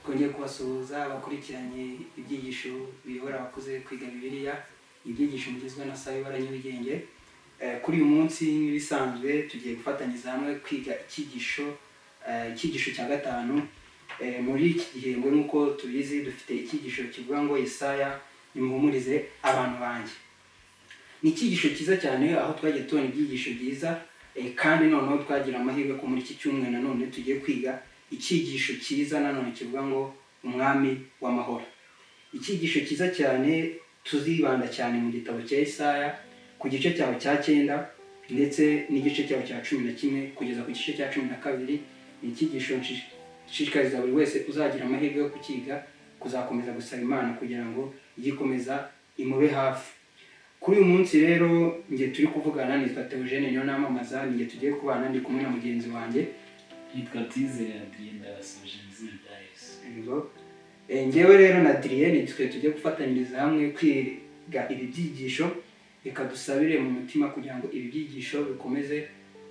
Twongeye kubasuhuza abakurikiranye ibyigisho biyobora abakuze kwiga Bibiliya, ibyigisho mugezweho na Sayibara Nyarugenge. Kuri uyu munsi, nk'ibisanzwe, tugiye gufatanyiriza hamwe kwiga icyigisho cya gatanu. Muri iki gihembwe, nk'uko tubizi, dufite icyigisho kivuga ngo "Yesaya, nimuhumurize abantu banjye". Ni icyigisho cyiza cyane, aho twagiye tubona ibyigisho byiza, kandi noneho twagira amahirwe ko muri iki cyumweru nanone tugiye kwiga icyigisho cyiza nanone kivuga ngo "Umwami w'amahoro". Icyigisho cyiza cyane, tuzibanda cyane mu gitabo cya Yesaya ku gice cyaho cya 9 ndetse n'igice cyaho cya 11 kugeza ku gice cya 12. Ni icyigisho nshishikariza buri wese uzagira amahirwe yo kukiga kuzakomeza gusaba Imana kugira ngo ijye ikomeza imube hafi. Kuri uyu munsi rero, njye turi kuvugana nitwa Theogene Niyo Namamaza, ninjye tugiye kubana, ndi kumwe na mugenzi wanjye. Nitwa Tuyizere Adrien, ndabasuhuje mu izina rya Yesu. Yego. Njyewe rero na Adrien nitwe tujye gufatanyiriza hamwe kwiga ibi byigisho. Reka dusabire mu mutima kugira ngo ibi byigisho bikomeze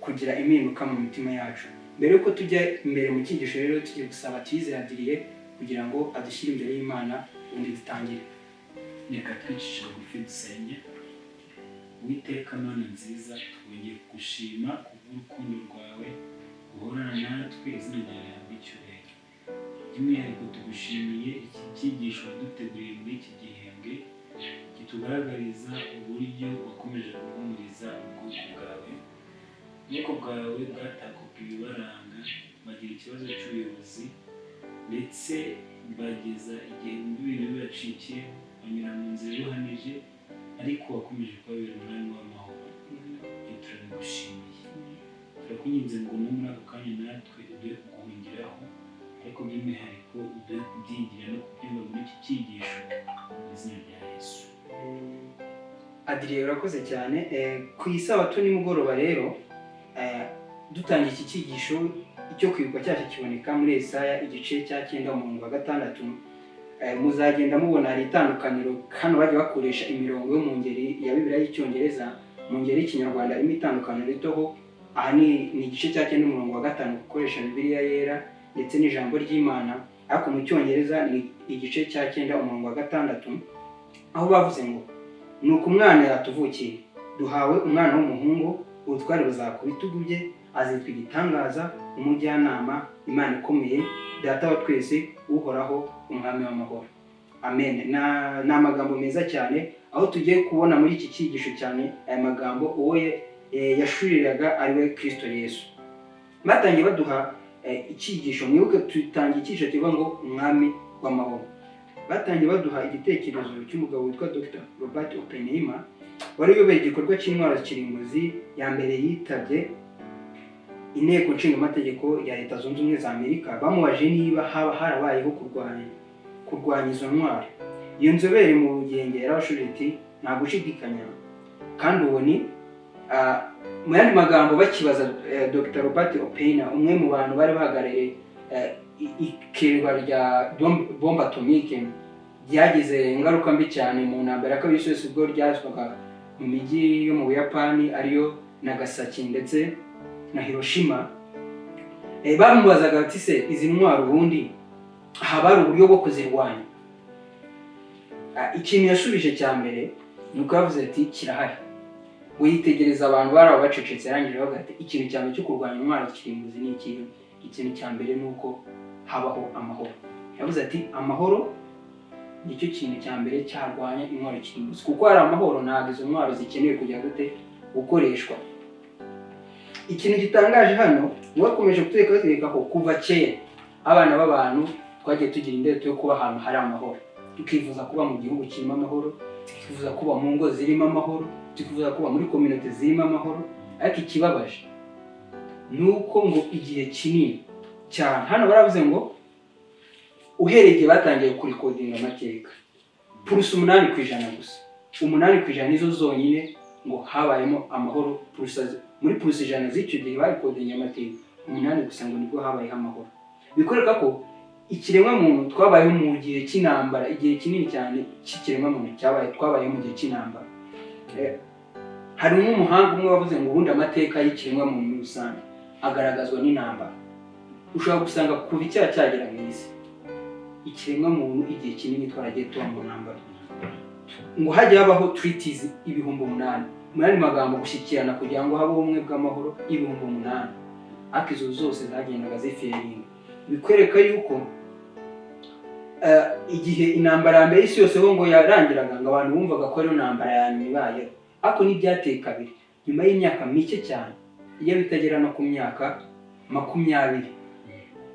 kugira impinduka mu mitima yacu. Mbere yuko tujya imbere mu cyigisho rero, tugiye gusaba Tuyizere Adrien kugira ngo adushyire imbere y'Imana, ubundi dutangire. Reka twicishe bugufi dusenge. Uwiteka Mana nziza, twongeye kugushima kubw'urukundo rwawe uhorana natwe, izina ryawe rihabwe icyubahiro. By'umwihariko tugushimiye iki cyigisho waduteguriye muri iki gihembwe, kitugaragariza uburyo wakomeje guhumuriza ubwoko bwawe. Ubwoko bwawe bwatakaga ibibaranga, bagira ikibazo cy'ubuyobozi, ndetse bageza igihe bumva ibintu bibacikiyeho, banyura mu nzira iruhanije, ariko wakomeje kubabera umwami w'amahoro. Ibyo turabigushimiye. Turakwinginze ngo no muri ako kanya natwe uduhe kuguhungiraho, ariko by'umwihariko uduhe kubyigira no kubyumva muri iki cyigisho, mu izina rya Yesu. Adrien, urakoze cyane. Ku isabato nimugoroba rero, dutangiye iki cyigisho, icyo kwibuka cyacu kiboneka muri Yesaya igice cya 9, umurongo wa 6. Muzagenda mubona hari itandukaniro hano, bagiye bakoresha imirongo yo mu ngeri ya Bibiliya y'Icyongereza, mu ngeri y'Ikinyarwanda harimo itandukaniro ritoho. Aha ni igice cya 9, umurongo wa 5, gukoresha Bibiliya Yera ndetse n'Ijambo ry'Imana, ariko mu Cyongereza ni igice cya 9, umurongo wa 6, aho bavuze ngo: "Nuko umwana yatuvukiye, duhawe umwana w'umuhungu, ubutware buzaba ku bitugu bye, azitwa Igitangaza, Umujyanama, Imana ikomeye, Data wa twese, Uhoraho, Umwami w'amahoro." Amen. Ni amagambo meza cyane, aho tugiye kubona muri iki cyigisho cyane aya magambo uwo yashuriraga ari we Kristo Yesu. Batangiye baduha icyigisho, mwibuke tutangiye icyigisho kivuga ngo "Umwami w'amahoro". Batangiye baduha igitekerezo cy'umugabo witwa Dr Robert Oppenheimer, wari uyoboye igikorwa cy'intwaro kirimbuzi ya mbere yitabye Inteko Nshingamategeko ya Leta Zunze Ubumwe za Amerika. Bamubaje niba haba harabayeho kurwanya izo ntwaro. Iyo nzobere mu bugenge yarabashubije iti: "Nta gushidikanya." Kandi uwo ni mu yandi magambo bakibaza Dr Robert Oppenheimer, umwe mu bantu bari bahagarariye ikerwa rya bombe atomique ryagize ingaruka mbi cyane mu ntambara ya kabiri y'isi yose, ubwo ryaswaga mu mijyi yo mu Buyapani, ariyo Nagasaki ndetse na Hiroshima. Bamubazaga bati: "Se izi ntwaro ubundi haba hari uburyo bwo kuzirwanya?" Ikintu yashubije cya mbere ni uko yavuze ati: "Kirahari." Ngo yitegereza abantu bari aho bacecetse, yarangije avuga ati: "Ikintu cya mbere cyo kurwanya intwaro kirimbuzi ni ikihe? Ikintu cya mbere ni uko habaho amahoro." Yavuze ati: "Amahoro nicyo kintu cya mbere cyarwanya intwaro kirimbuzi, kuko hari amahoro ntabwo izo ntwaro zikenewe kujya gute gukoreshwa." Ikintu gitangaje hano ni bakomeje kutwereka, batwereka ko kuva kera abana b'abantu twagiye tugira indoto yo kuba ahantu hari amahoro, tukifuza kuba mu gihugu kirimo amahoro, tukifuza kuba mu ngo zirimo amahoro, tukifuza kuba muri communauté zirimo amahoro. Ariko ikibabaje ni uko ngo igihe kinini cyane, hano baravuze ngo uhereye igihe batangiye kurikodinga amateka, 8% gusa, 8% nizo zonyine ngo habayemo amahoro. Muri 100% z'icyo gihe barikodinga amateka, 8 gusa ngo nibwo habayeho amahoro. Bikwereka ko ikiremwamuntu twabayeho mu gihe cy'intambara, igihe kinini cyane cy'ikiremwamuntu cyabaye, twabayeho mu gihe cy'intambara. Hari nk'umuhanga umwe wavuze ngo ubundi amateka y'ikiremwamuntu muri rusange agaragazwa n'intambara. Ushobora gusanga kuva icyaha cyagera mu isi Ikiremwamuntu igihe kinini twaragiye tuba mu ntambara, ngo hajye habaho treaties 8000, mu yandi magambo gushyikirana kugira ngo habeho ubumwe bw'amahoro 8000, ariko izo zose zagendaga zifailinga. Bikwereka yuko igihe intambara ya mbere y'isi yose ho ngo yarangiraga, ngo abantu bumvaga ko ariyo ntambara ya nyuma ibayeho, ariko ntibyateye kabiri. Nyuma y'imyaka mike cyane, iyo bitagera no ku myaka 20,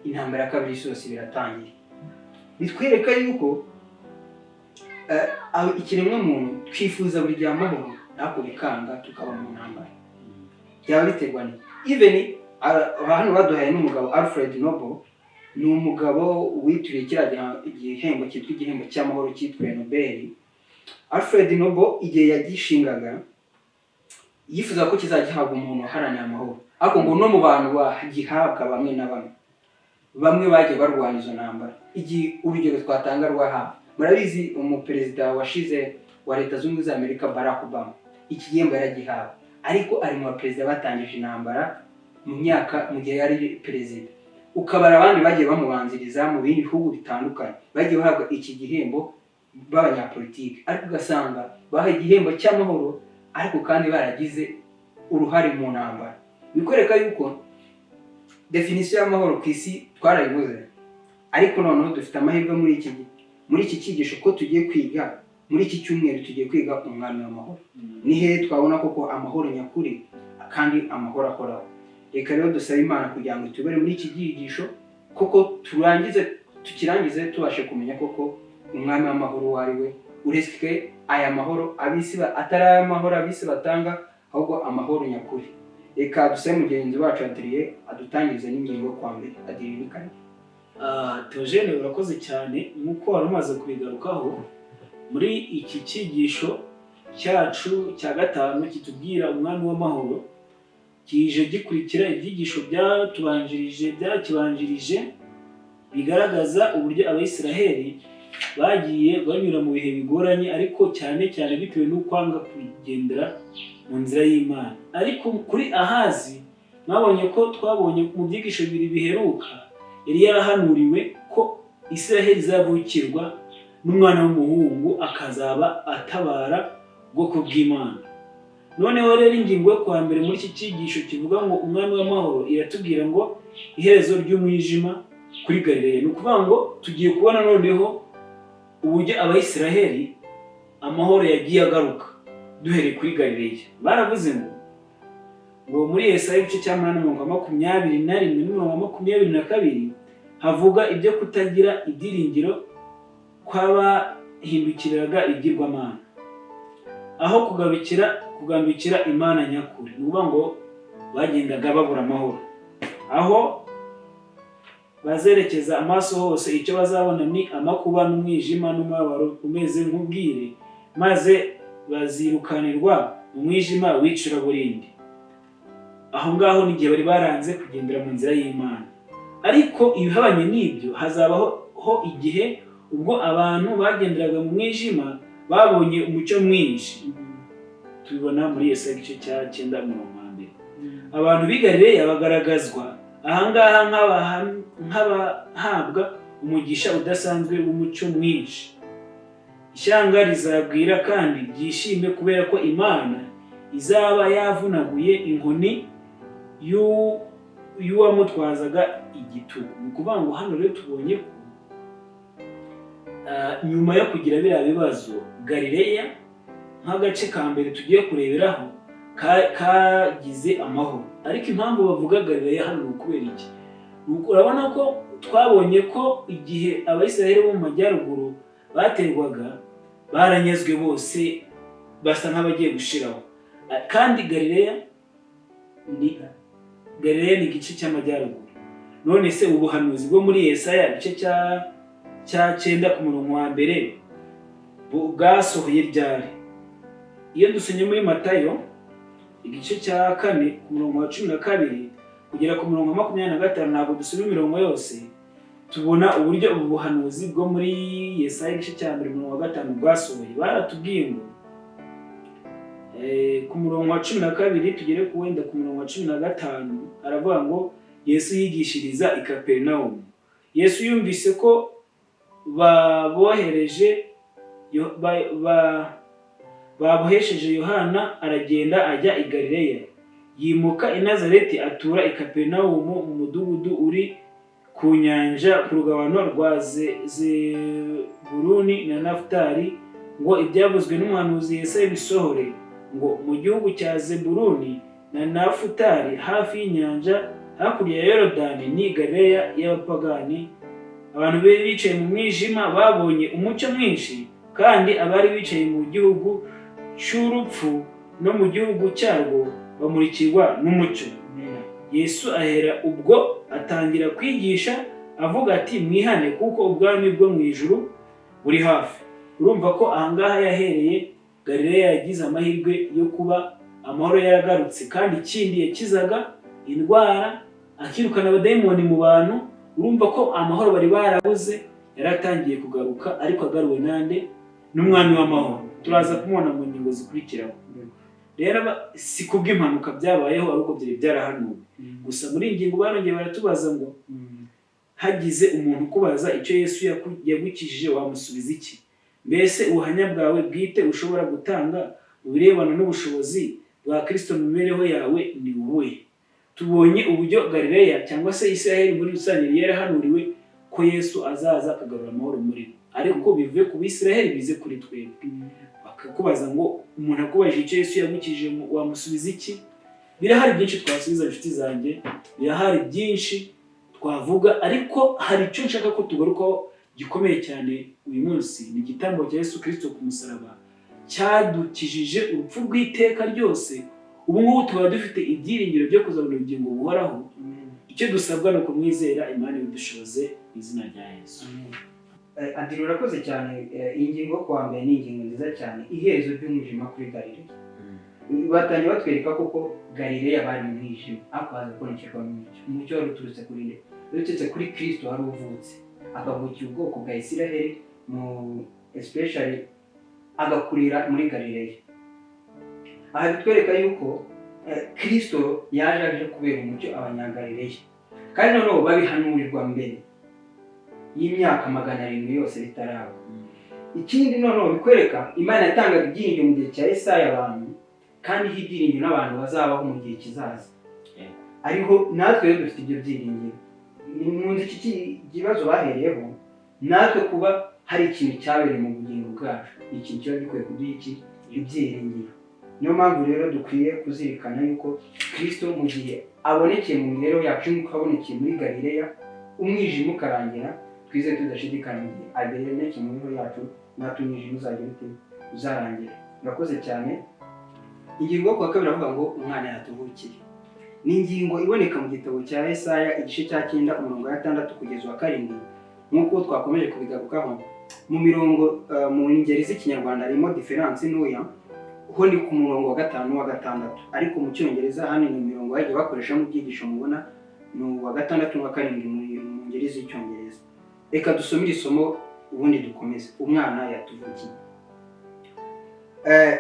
intambara ya kabiri y'isi yose biratangiye. Bitwereka yuko ikiremwamuntu twifuza buri gihe amahoro, ariko bikanga tukaba mu ntambara. Byaba biterwa ni even hano baduhaye n'umugabo Alfred Nobel. Ni umugabo witiriye kiriya igihembo cyitwa igihembo cy'amahoro cyitwa Nobel. Alfred Nobel igihe yagishingaga yifuza ko kizajya gihabwa umuntu uharanira amahoro, ariko ngo no mu bantu bagihabwa bamwe na bamwe, bamwe bagiye barwanya izo ntambara. Igihe urugero twatanga rwa hafi, murabizi, umuperezida washize wa Leta Zunze Ubumwe za Amerika, Barack Obama, iki gihembo yaragihawe, ariko ari mu baperezida batangije intambara mu myaka mu gihe yari perezida. Ukabara abandi bagiye bamubanziriza mu bindi bihugu bitandukanye bagiye bahabwa iki gihembo b'abanyapolitiki, ariko ugasanga bahawe igihembo cy'amahoro ariko kandi baragize uruhare mu ntambara. Bikwereka yuko définition y'amahoro ku isi twarayibuze, ariko noneho dufite amahirwe muri iki cyigisho ko tugiye kwiga muri iki cyumweru, tugiye kwiga umwami w'amahoro. Ni hehe twabona koko amahoro nyakuri kandi amahoro ahoraho? Reka rero dusabe Imana kugira ngo itubere muri iki cyigisho koko, turangize, tukirangize tubashe kumenya koko umwami w'amahoro uwo ari we, uretse aya mahoro ab'isi atari aya mahoro ab'isi batanga, ahubwo amahoro nyakuri. Reka dusabe mugenzi wacu Adrien adutangize n'ingingo yo kwa mbere. Adrien, ni karibu. Theogene, urakoze cyane. Nk'uko wari umaze kubigarukaho, muri iki cyigisho cyacu cya gatanu kitubwira umwami w'amahoro, kije gikurikira ibyigisho byatubanjirije, byakibanjirije, bigaragaza uburyo Abayisiraheli bagiye banyura mu bihe bigoranye, ariko cyane cyane bitewe n'ukwanga kugendera mu nzira y'Imana. Ariko kuri Ahazi mwabonye ko twabonye mu byigisho bibiri biheruka, yari yarahanuriwe ko Isiraheli izavukirwa n'umwana w'umuhungu akazaba atabara ubwoko bw'Imana. Noneho rero ingingo yo kwa mbere muri iki cyigisho kivuga ngo umwami w'amahoro iratubwira ngo iherezo ry'umwijima kuri Galileya. Ni ukuvuga ngo tugiye kubona noneho uburyo Abayisiraheli amahoro yagiye agaruka duhereye kuri Galileya. Baravuze ngo muri Yesaya igice cya 8 umurongo wa 21 n'umurongo wa 22 havuga ibyo kutagira ibyiringiro kw'abahindukiriraga ibigirwamana aho kugandukira Imana nyakuri. Ni ukuvuga ngo bagendaga babura amahoro. Aho bazerekeza amaso hose, icyo bazabona ni amakuba n'umwijima n'umubabaro umeze nk'ubwire, maze bazirukanirwa mu mwijima w'icuraburindi. Aho ngaho ni igihe bari baranze kugendera mu nzira y'Imana. Ariko ibihabanye n'ibyo, hazabaho igihe ubwo abantu bagenderaga mu mwijima babonye umucyo mwinshi. Tubibona muri Yesaya igice cya 9 umurongo wa mbere. Abantu b'i Galileya bagaragazwa ahangaha nk'abahabwa umugisha udasanzwe w'umucyo mwinshi. Ishyanga rizagwira kandi ryishime kubera ko Imana izaba yavunaguye inkoni y'uwamutwazaga igitugu. Ni ukuvuga ngo hano rero tubonye ko nyuma yo kugira biriya bibazo, Galileya nk'agace ka mbere tugiye kureberaho kagize amahoro. Ariko impamvu bavuga Galileya hano ni ukubera iki? Urabona ko twabonye ko igihe Abayisiraheli bo mu majyaruguru baterwaga, baranyazwe bose, basa nk'abagiye gushiraho. Kandi Galileya ni igice cy'amajyaruguru. None se ubuhanuzi bwo muri Yesaya igice cya 9 ku murongo wa mbere bwasohoye ryari? Iyo dusomye muri Matayo igice cya 4 ku murongo wa 12 kugera ku murongo wa 25, ntabwo dusoma imirongo yose, tubona uburyo ubu buhanuzi bwo muri Yesaya igice cya 1 umurongo wa 5 bwasohoye. Baratubwiye ngo ku murongo wa 12 tugere ku wenda ku murongo wa 15, aravuga ngo Yesu yigishiriza i Kaperinawumu. Yesu yumvise ko Babohereje Yo- ba- ba- babohesheje Yohana, aragenda ajya i Galileya, yimuka i Nazareti, atura i Kaperinawumu mu mudugudu uri ku nyanja, ku rugabano rwa Zebuluni na Nafutali, ngo ibyavuzwe n'umuhanuzi Yesaya bisohore, ngo: "Mu gihugu cya Zebuluni na Nafutali, hafi y'inyanja, hakurya ya Yorodani, ni Galileya y'abapagani, abantu bari bicaye mu mwijima babonye umucyo mwinshi, kandi abari bicaye mu gihugu cy'urupfu no mu gihugu cyarwo bamurikirwa n'umucyo." Yesu ahera ubwo atangira kwigisha avuga ati: "Mwihane, kuko ubwami bwo mu ijuru buri hafi." Urumva ko ahangaha yahereye Galileya yagize amahirwe yo kuba amahoro yaragarutse, kandi ikindi yakizaga indwara, akirukana abadayimoni mu bantu. Urumva ko amahoro bari barabuze yari atangiye kugaruka, ariko agaruwe nande? N'umwami w'amahoro. Turaza kumubona mu ngingo zikurikiraho. Rero si kubw'impanuka byabayeho, ahubwo byari byarahanuwe. Gusa muri iyi ngingo barongeye baratubaza ngo: hagize umuntu ukubaza icyo Yesu yagukijije, wamusubiza iki? Mbese ubuhamya bwawe bwite ushobora gutanga mu birebana n'ubushobozi bwa Kristo mu mibereho yawe ni ubuhe? Tubonye uburyo Galileya cyangwa se Isiraheli muri rusange yari yarahanuriwe ko Yesu azaza akagarura amahoro muri bo, ariko bivuye ku Bisiraheli bize kuri twebwe. Bakakubaza ngo: umuntu akubajije icyo Yesu yagukijije, wamusubiza iki? Birahari byinshi twasubiza, inshuti zanjye, birahari byinshi twavuga, ariko hari icyo nshaka ko tugarukaho gikomeye cyane uyu munsi: ni igitambo cya Yesu Kirisito ku musaraba cyadukijije urupfu rw'iteka ryose. Ubu ngubu tukaba dufite ibyiringiro byo kuzabona ubugingo buhoraho. Icyo dusabwa ni ukumwizera. Imana ibidushoboze mu izina rya Yesu. Adiri, urakoze cyane. Iyi ngingo yo kuwa mbere ni ingingo nziza cyane, iherezo ry'umwijima kuri Galileya. Batangiye batwereka koko Galileya bari mu mwijima, ariko haza kubonekerwa n'umucyo. Umucyo wari uturutse kuri nde? Wari uturutse kuri Kristo wari uvutse, akavukira ubwoko bwa Isiraheli, mu especially agakurira muri Galileya. Aha bitwereka yuko Kristo yaje aje kubera umucyo Abanyagalileya, kandi noneho babihanurirwa mbere y'imyaka 700 yose bitaraba. Ikindi noneho bikwereka, Imana yatangaga ibyiringiro mu gihe cya Yesaya abantu, kandi iha ibyiringiro n'abantu bazabaho mu gihe kizaza. Ariho natwe rero dufite ibyo byiringiro. Ni nkunze iki kibazo bahereyeho natwe, kuba hari ikintu cyabereye mu bugingo bwacu, ni ikintu kiba gikwiye kuduha iki? Ibyiringiro. Niyo mpamvu rero dukwiye kuzirikana yuko Kristo mu gihe abonekeye mu mibereho yacu, nk'uko abonekeye muri Galileya umwijima ukarangira, twizere tudashidikanya, mu gihe abonekeye mu mibereho yacu, natwe umwijima uzagira ute? Uzarangira. Urakoze cyane. Ingingo yo kuwa kabiri avuga ngo umwana yatuvukiye. Ni ingingo iboneka mu gitabo cya Yesaya igice cya 9, umurongo wa 6 kugeza uwa 7, nk'uko twakomeje kubigarukaho mu mirongo. Mu ngeri z'Ikinyarwanda harimo différence ntoya, ho ni ku murongo wa 5 n'uwa 6, ariko mu Cyongereza hano ni imirongo bagiye bakoresha mu byigisho mubona, ni uwa 6 n'uwa 7 mu ngeri z'Icyongereza. Reka dusome iri somo ubundi dukomeze. Umwana yatuvukiye.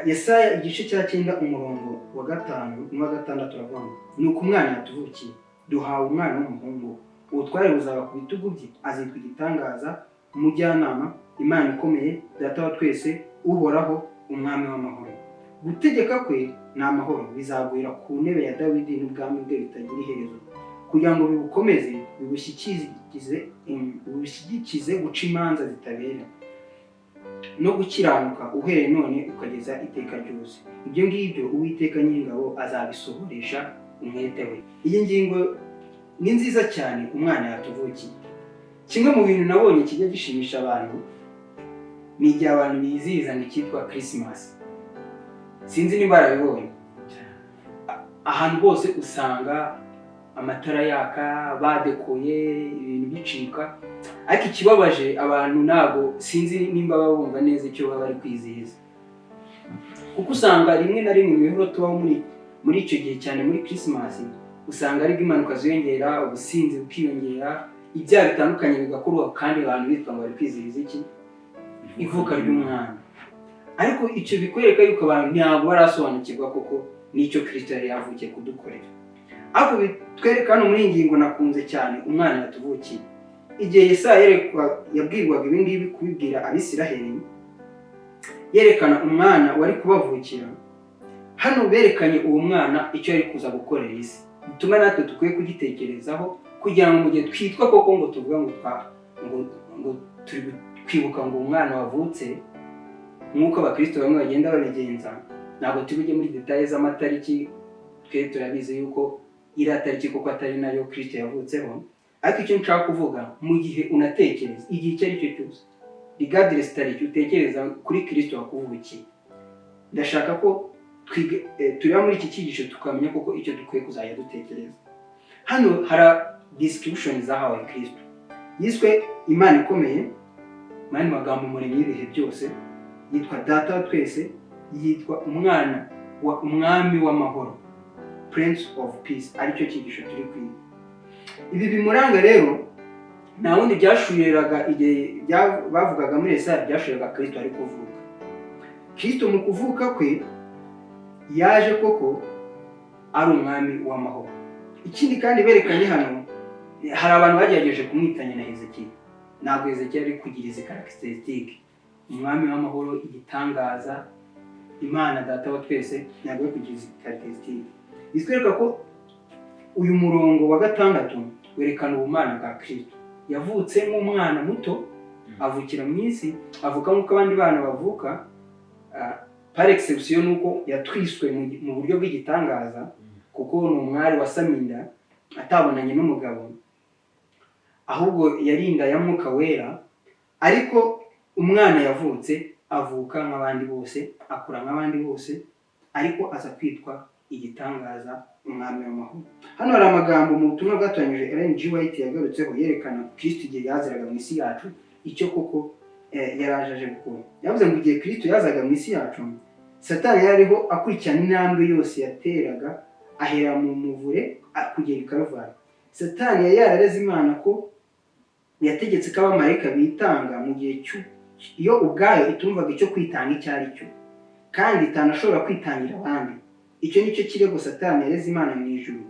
Yesaya igice cya 9, umurongo wa 5 n'uwa 6, uravuga ngo: "Nuko umwana yatuvukiye, duhawe umwana w'umuhungu, ubutware buzaba ku bitugu bye, azitwa Igitangaza, Umujyanama, Imana ikomeye, Data wa twese, Uhoraho, Umwami w'amahoro. Gutegeka kwe ni amahoro, bizagwira ku ntebe ya Dawidi n'ubwami bwe bitagira iherezo, kugira ngo bibukomeze, bibushyigikize guca imanza zitabera no gukiranuka, uhereye none ukageza iteka ryose. Ibyo ngibyo Uwiteka Nyiringabo azabisohoresha umwete we." Iyi ngingo ni nziza cyane, umwana yatuvukiye. Kimwe mu bintu nabonye kijya gishimisha abantu ni igihe abantu bizihiza ngo icyitwa Christmas. Sinzi niba barabibonye. Ahantu hose usanga amatara yaka, badekoye, ibintu bicika, ariko ikibabaje abantu ntabwo, sinzi nimba baba bumva neza icyo baba bari kwizihiza, kuko usanga rimwe na rimwe imibereho tubaho muri icyo gihe, cyane muri Christmas, usanga aribwo impanuka ziyongera, ubusinzi bukiyongera, ibyaha bitandukanye bigakorwa, kandi abantu bitwa ngo bari kwizihiza iki? Ivuka ry'umwana. Ariko icyo bikwereka yuko abantu ntabwo barasobanukirwa koko n'icyo Kristo yari yavukiye kudukorera. Ariko bitwereka hano muri iyi ngingo nakunze cyane, umwana yatuvukiye. Igihe Yesaya yabwirwaga ibi ngibi kubibwira Abisiraheli, yerekana umwana wari kubavukira, hano berekanye uwo mwana icyo yari kuza gukorera isi, bituma natwe dukwiye kugitekerezaho, kugira ngo mu gihe twitwa koko ngo tuvuga ngo twa ngo ngo turi kwibuka ngo umwana wavutse, nk'uko abakristo bamwe bagenda babigenza. Ntabwo turi bujye muri détails z'amatariki, twe turabizi yuko iriya tariki kuko atari nayo Kristo yavutseho. Ariko icyo nshaka kuvuga, mu gihe unatekereza igihe icyo ari cyo cyose, regardless tariki utekereza kuri Kristo wakuvukiye, ndashaka ko tureba muri iki cyigisho tukamenya koko icyo dukwiye kuzajya dutekereza. Hano hari description zahawe Kristo. Yiswe Imana ikomeye, mu yandi magambo Umuremyi w'ibihe byose, yitwa Data wa twese, yitwa umwana wa Umwami w'amahoro, Prince of Peace, aricyo cyigisho turi kwiga. Ibi bimuranga rero nta wundi byashuriraga igihe bavugaga muri Yesaya, byashuriraga Kristo ari kuvuka. Kristo mu kuvuka kwe yaje koko ari Umwami w'amahoro. Ikindi kandi berekanye hano, hari abantu bagerageje kumwitanya na Hezekiya. Ntabwo Hezekiya ari kugira izi caractéristiques: Umwami w'amahoro, igitangaza, Imana Data wa twese. Ntabwo ari kugira izi caractéristiques. Bitwereka ko uyu murongo wa 6 werekana ubumana bwa Kristo. Yavutse nk'umwana muto, avukira mu isi, avuka nk'uko abandi bana bavuka, par exception nuko yatwiswe mu buryo bw'igitangaza, kuko ni umwari wasamye inda atabonanye n'umugabo, ahubwo yari inda ya Mwuka Wera. Ariko umwana yavutse, avuka nk'abandi bose, akura nk'abandi bose, ariko aza kwitwa igitangaza, Umwami w'amahoro. Hano hari amagambo mu butumwa bwatoranyije Ellen G. White yagarutseho, yerekana Kristo igihe yaziraga mu isi yacu, icyo koko yari aje gukora. Yavuze ngo igihe Kristo yazaga mu isi yacu, Satani yari ariho akurikirana intambwe yose yateraga, ahera mu muvure kugera i Karuvari. Satani yari yarareze Imana ko yategetse ko abamarayika bitanga mu gihe iyo ubwayo itumvaga icyo kwitanga icyo ari cyo, kandi itanashobora kwitangira abandi. Icyo ni cyo kirego Satani yareze Imana mu ijuru.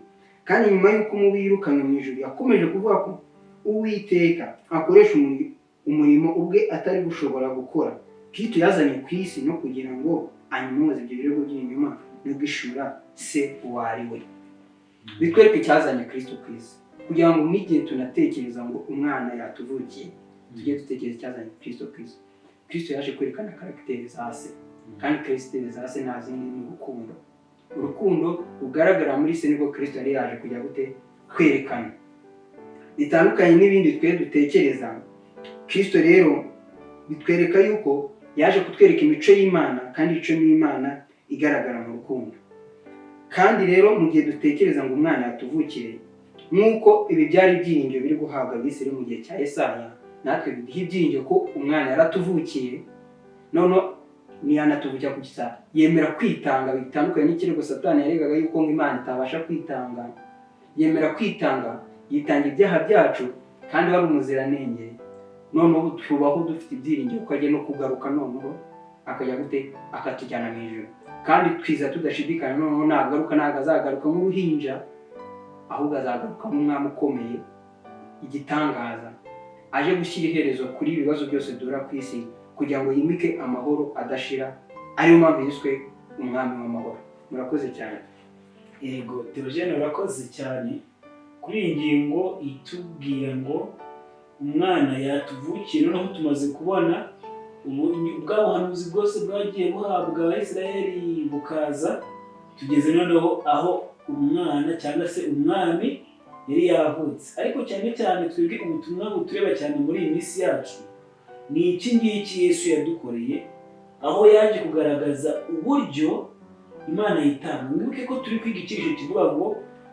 Kandi nyuma y'uko umubi yirukanywe mu ijuru, yakomeje kuvuga ko Uwiteka akoresha umurimo ubwe atari gushobora gukora. Kristo yazanye ku isi no kugira ngo anyomoze ibyo birego by'ibinyoma no guhishura Se uwo ari we. Bitwereke icyazanye Kristo ku isi, kugira ngo n'igihe tunatekereza ngo umwana yatuvukiye, tujye dutekereza icyazanye Kristo ku isi. Kristo yaje kwerekana caractère za Se, kandi caractère za Se nta zindi, ni urukundo. Urukundo rugaragara muri Se nibwo Kristo yari yaje kujya gute kwerekana, bitandukanye n'ibindi twe dutekereza. Kristo rero bitwereka yuko yaje kutwereka imico y'Imana, kandi imico y'Imana igaragara mu rukundo. Kandi rero mu gihe dutekereza ngo umwana yatuvukire, nk'uko ibi byari ibyiringiro biri guhabwa Abisirayeli mu gihe cya Yesaya, natwe biduha ibyiringiro ko umwana yaratuvukiye. Noneho ntiyanatuvukira ku gisa, yemera kwitanga, bitandukanye n'ikirego Satani yaregaga yuko ngo Imana itabasha kwitanga. Yemera kwitanga, yitanga ibyaha byacu, kandi wari umuziranenge. Noneho tubaho dufite ibyiringiro ko agiye no kugaruka, noneho akajya gute, akatujyana mu ijuru. Kandi twiza tudashidikanya, noneho nagaruka ntabwo azagaruka nk'uruhinja, ahubwo azagaruka nk'umwami ukomeye, igitangaza, aje gushyira iherezo kuri ibi bibazo byose duhura ku isi, kugira ngo yimike amahoro adashira, ariyo mpamvu yiswe Umwami w'amahoro. Murakoze cyane. Yego Theogene, urakoze cyane kuri iyi ngingo itubwira ngo umwana yatuvukiye. Noneho tumaze kubona bwa buhanuzi bwose bwagiye buhabwa Abayisiraheli bukaza, tugeze noneho aho umwana cyangwa se umwami yari yavutse. Ariko cyane cyane twebwe ubutumwa butureba cyane muri iyi minsi yacu ni iki ngiki Yesu yadukoreye, aho yaje kugaragaza uburyo Imana yitanga. Mwibuke ko turi kwiga icyigisho kivuga ngo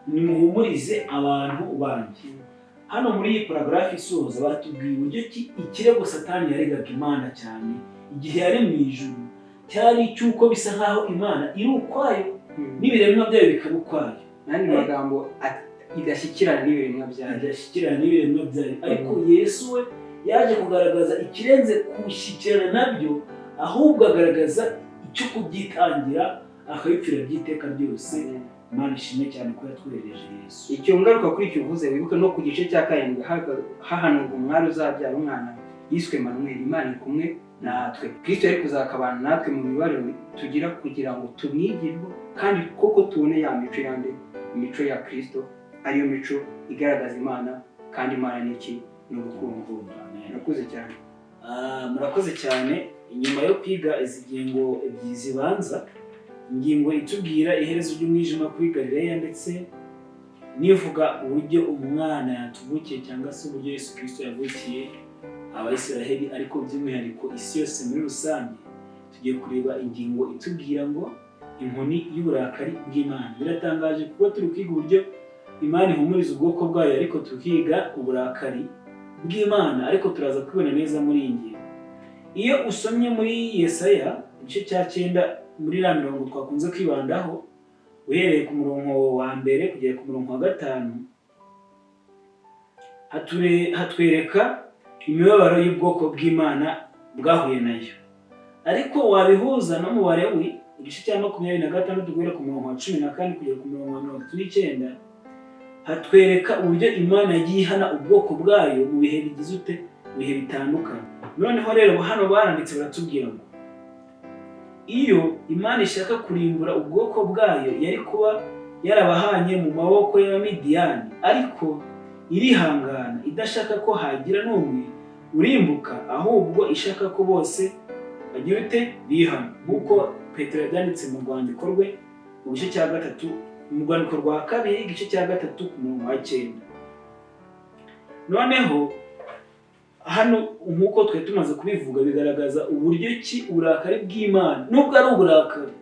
"Nimuhumurize abantu banjye". Hano muri iyi paragraphe isoza batubwiye uburyo ki ikirego Satani yaregaga Imana cyane igihe yari mu ijuru cyari icy'uko bisa nk'aho Imana iri ukwayo n'ibiremwa byayo bikaba ukwayo. Mu yandi magambo, idashyikirana n'ibiremwa byayo. Idashyikirana n'ibiremwa byayo. Ariko Yesu we yaje kugaragaza ikirenze gushyikirana nabyo, ahubwo agaragaza icyo kubyitangira, akabipfira by'iteka ryose. Imana ishimwe cyane ko yatwohereje Yesu. Icyo ngaruka kuri icyo uvuze, wibuke no ku gice cya 7 hahanurwa umwari uzabyara umwana yiswe Manuel, Imana iri kumwe natwe. Kristo yari kuzakabana natwe mu mibariro tugira kugira ngo tumwigireho kandi koko tubone ya mico yande, imico ya Kristo, ariyo mico igaragaza Imana, kandi Imana ni iki? Ni urukundo. Murakoze cyane. Murakoze cyane. Inyuma yo kwiga izi ngingo ebyiri zibanza, ingingo itubwira iherezo ry'umwijima kuri Galileya ndetse nivuga uburyo umwana yatuvukiye cyangwa se uburyo Yesu Kristo yavukiye Abayisiraheli, ariko by'umwihariko isi yose muri rusange, tugiye kureba ingingo itubwira ngo inkoni y'uburakari bw'Imana. Biratangaje kuba turi kwiga uburyo Imana ihumuriza ubwoko bwayo, ariko tukiga uburakari bw'Imana, ariko turaza kubibona neza muri iyi ngingo. Iyo usomye muri Yesaya igice cya 9 muri ya mirongo twakunze kwibandaho, uhereye ku murongo wa 1 kugera ku murongo wa 5, hatwereka imibabaro y'ubwoko bw'Imana bwahuye nayo. Ariko wabihuza no mu Balewi igice cya 26 guhera ku murongo wa 14 kugera ku murongo wa 39, hatwereka uburyo Imana yagiye ihana ubwoko bwayo mu bihe bigize ute, mu bihe bitandukanye. Noneho rero hano baranditse baratubwira ngo iyo Imana ishaka kurimbura ubwoko bwayo yari kuba yarabahanye mu maboko y'Abamidiyani, ariko irihangana idashaka ko hagira n'umwe urimbuka, ahubwo ishaka ko bose bagira ute, bihana. Nk'uko Petero yabyanditse mu rwandiko rwe mu gice cya 3, mu rwandiko rwa 2 igice cya 3 ku murongo wa 9. Noneho hano nk'uko twe tumaze kubivuga, bigaragaza uburyo ki uburakari bw'Imana, nubwo ari uburakari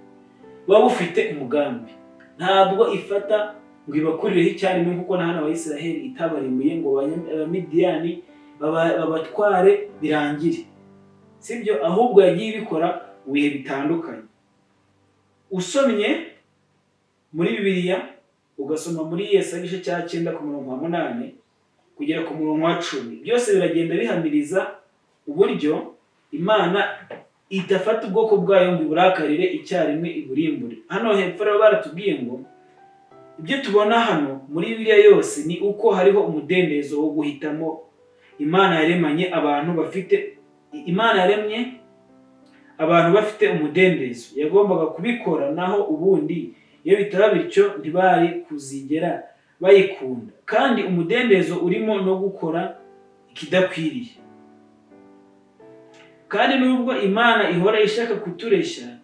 buba bufite umugambi, ntabwo ifata ngo ibakurireho icyarimwe, nk'uko na hano Abayisiraheli itabarimbuye ngo Abamidiyani babatware birangire, sibyo? Ahubwo yagiye ibikora mu bihe bitandukanye. Usomye muri Bibiliya ugasoma muri Yesaya igice cya 9 ku murongo wa 8 kugera ku murongo wa 10, byose biragenda bihamiriza uburyo Imana idafata ubwoko bwayo ngo iburakarire icyarimwe iburimbure. Hano hepfo rero baratubwiye ngo ibyo tubona hano muri Bibiliya yose ni uko hariho umudendezo wo guhitamo. Imana yaremanye abantu bafite, Imana yaremye abantu bafite umudendezo, yagombaga kubikora, naho ubundi iyo bitaba bityo ntibari kuzigera bayikunda. Kandi umudendezo urimo no gukora ikidakwiriye. Kandi nubwo Imana ihora ishaka kutureshya,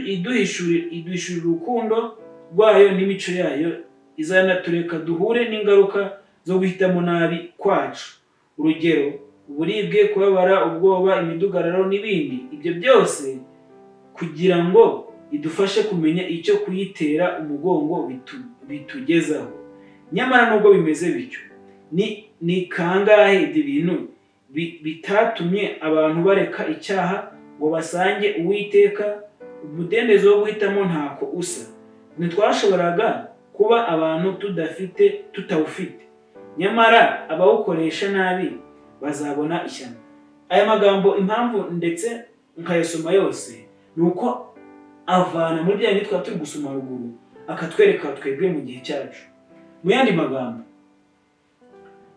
iduhishurira urukundo rwayo n'imico yayo, izanatureka duhure n'ingaruka zo guhitamo nabi kwacu. Urugero, uburibwe, kubabara, ubwoba, imidugararo n'ibindi. Ibyo byose kugira ngo idufashe kumenya icyo kuyitera umugongo bitugezaho. Nyamara nubwo bimeze bityo, ni kangahe ibyo bintu bitatumye abantu bareka icyaha ngo basange Uwiteka? Umudendezo wo guhitamo ntako usa. Ntitwashoboraga kuba abantu tutawufite, nyamara abawukoresha nabi bazabona ishyano. Aya magambo impamvu ndetse nkayasoma yose ni uko avana muri bya bindi twaba turi gusoma ruguru, akatwereka twebwe mu gihe cyacu. Mu yandi magambo,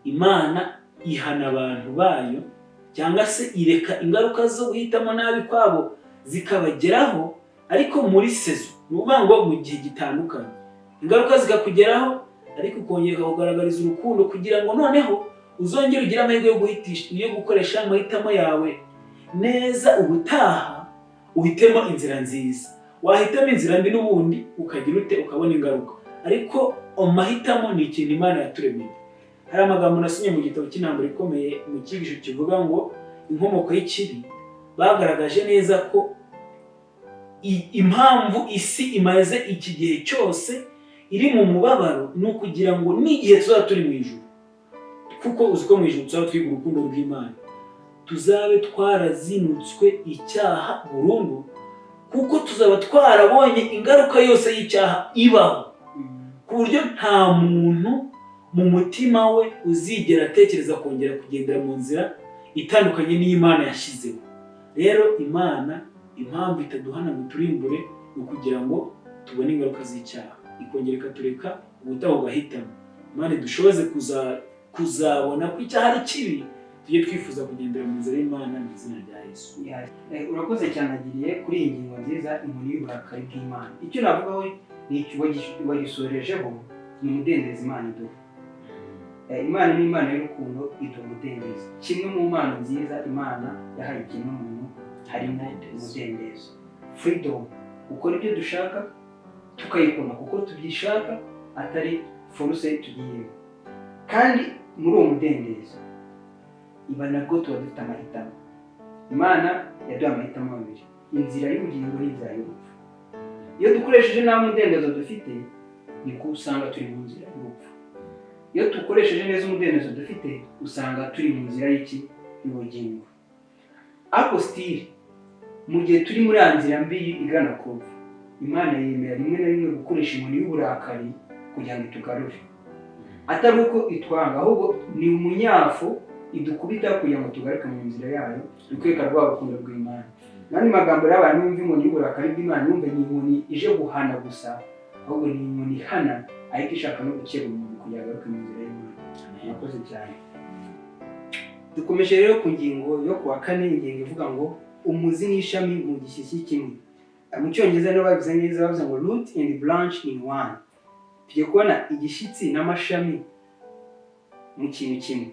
Imana ihana abantu bayo cyangwa se ireka ingaruka zo guhitamo nabi kwabo zikabageraho, ariko muri saison, ni ukuvuga ngo mu gihe gitandukanye ingaruka zikakugeraho, ariko ukongera kugaragariza urukundo kugira ngo noneho uzongere ugire amahirwe yo guhitisha, yo gukoresha amahitamo yawe neza, ubutaha uhitemo inzira nziza. Wahitamo inzira mbi n'ubundi ukagira ute, ukabona ingaruka. Ariko amahitamo ni ikintu Imana yaturemeye. Hari amagambo nasomye mu gitabo cy'Intambara Ikomeye, mu cyigisho kivuga ngo inkomoko y'ikibi, bagaragaje neza ko impamvu isi imaze iki gihe cyose iri mu mubabaro ni ukugira ngo n'igihe tuzaba turi mu ijuru, kuko uzi ko mu ijuru tuzaba twiga urukundo rw'Imana, tuzabe twarazinutswe icyaha burundu, kuko tuzaba twarabonye ingaruka yose y'icyaha ibaho, ku buryo nta muntu mu mutima we uzigera atekereza kongera kugendera mu nzira itandukanye n'Imana yashyizeho. Rero Imana impamvu itaduhana ngo iturimbure ni ukugira ngo tubone ingaruka z'icyaha. Ikongera ikatureka ubutaha ugahitamo. Imana idushoboze kuzabona ko icyaha ari kibi, tujye twifuza kugendera mu nzira y'Imana, mu izina rya Yesu. Urakoze cyane agiriye kuri iyi ngingo nziza, inkoni y'uburakari bw'Imana. Icyo navugaho ni iki wagisorejeho, ni umudendezo Imana iduha. Imana ni Imana y'urukundo, iduha umudendezo. Kimwe mu mpano nziza Imana yahaye ikiremwamuntu harimo umudendezo, freedom, gukora ibyo dushaka, tukayikunda kuko tubyishaka, atari force tugiyemo. Kandi muri uwo mudendezo iba nabwo tuba dufite amahitamo. Imana yaduha amahitamo abiri: inzira y'ubugingo n'inzira y'urupfu. Iyo dukoresheje nta mudendezo dufite, niko usanga turi mu nzira y'urupfu. Iyo dukoresheje neza umudendezo dufite, usanga turi mu nzira y'iki? Y'ubugingo. Ariko still, mu gihe turi muri ya nzira mbi igana ku rupfu, Imana yemera rimwe na rimwe gukoresha inkoni y'uburakari kugira ngo itugarure, atari uko itwanga, ahubwo ni umunyafu idukubita kugira ngo tugaruke mu nzira yayo, dukwereka rwa rukundo rw'Imana. Mu yandi magambo rero, abantu bumva inkoni y'uburakari bw'Imana, yumve ni inkoni ije guhana gusa, ahubwo ni inkoni ihana ariko ishaka no gukeba umuntu kugira ngo agaruke mu nzira y'Imana. Murakoze cyane. Dukomeje rero ku ngingo yo kuwa kane, ingingo ivuga ngo umuzi n'ishami mu gishyitsi kimwe. Mu Cyongereza nibo babivuze neza, bavuze ngo "root and branch in one". Tugiye kubona igishyitsi n'amashami mu kintu kimwe.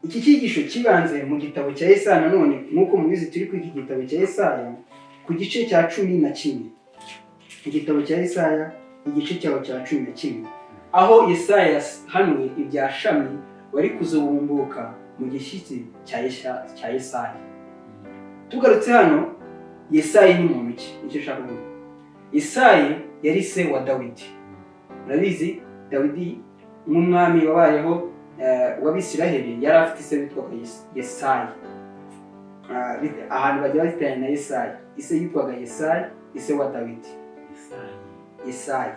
Iki cyigisho kibanze mu gitabo cya Yesaya. Nanone nk'uko mubizi, turi kwiga igitabo cya Yesaya ku gice cya 11. Igitabo cya Yesaya, igice cyaho cya 11, aho Yesaya yahanuye ibya shami wari kuzubumbuka mu gishyitsi cya Yesaya. Tugarutse hano, Yesayi ni muntu ki? Nicyo nshaka kuvuga. Yesayi yari se wa Dawidi. Murabizi, Dawidi nk'umwami wabayeho w'Abisiraheli yari afite ise witwaga Yesayi. Ahantu bajya bazitanya na Yesayi, ise yitwaga Yesayi, ise wa Dawidi. Yesayi.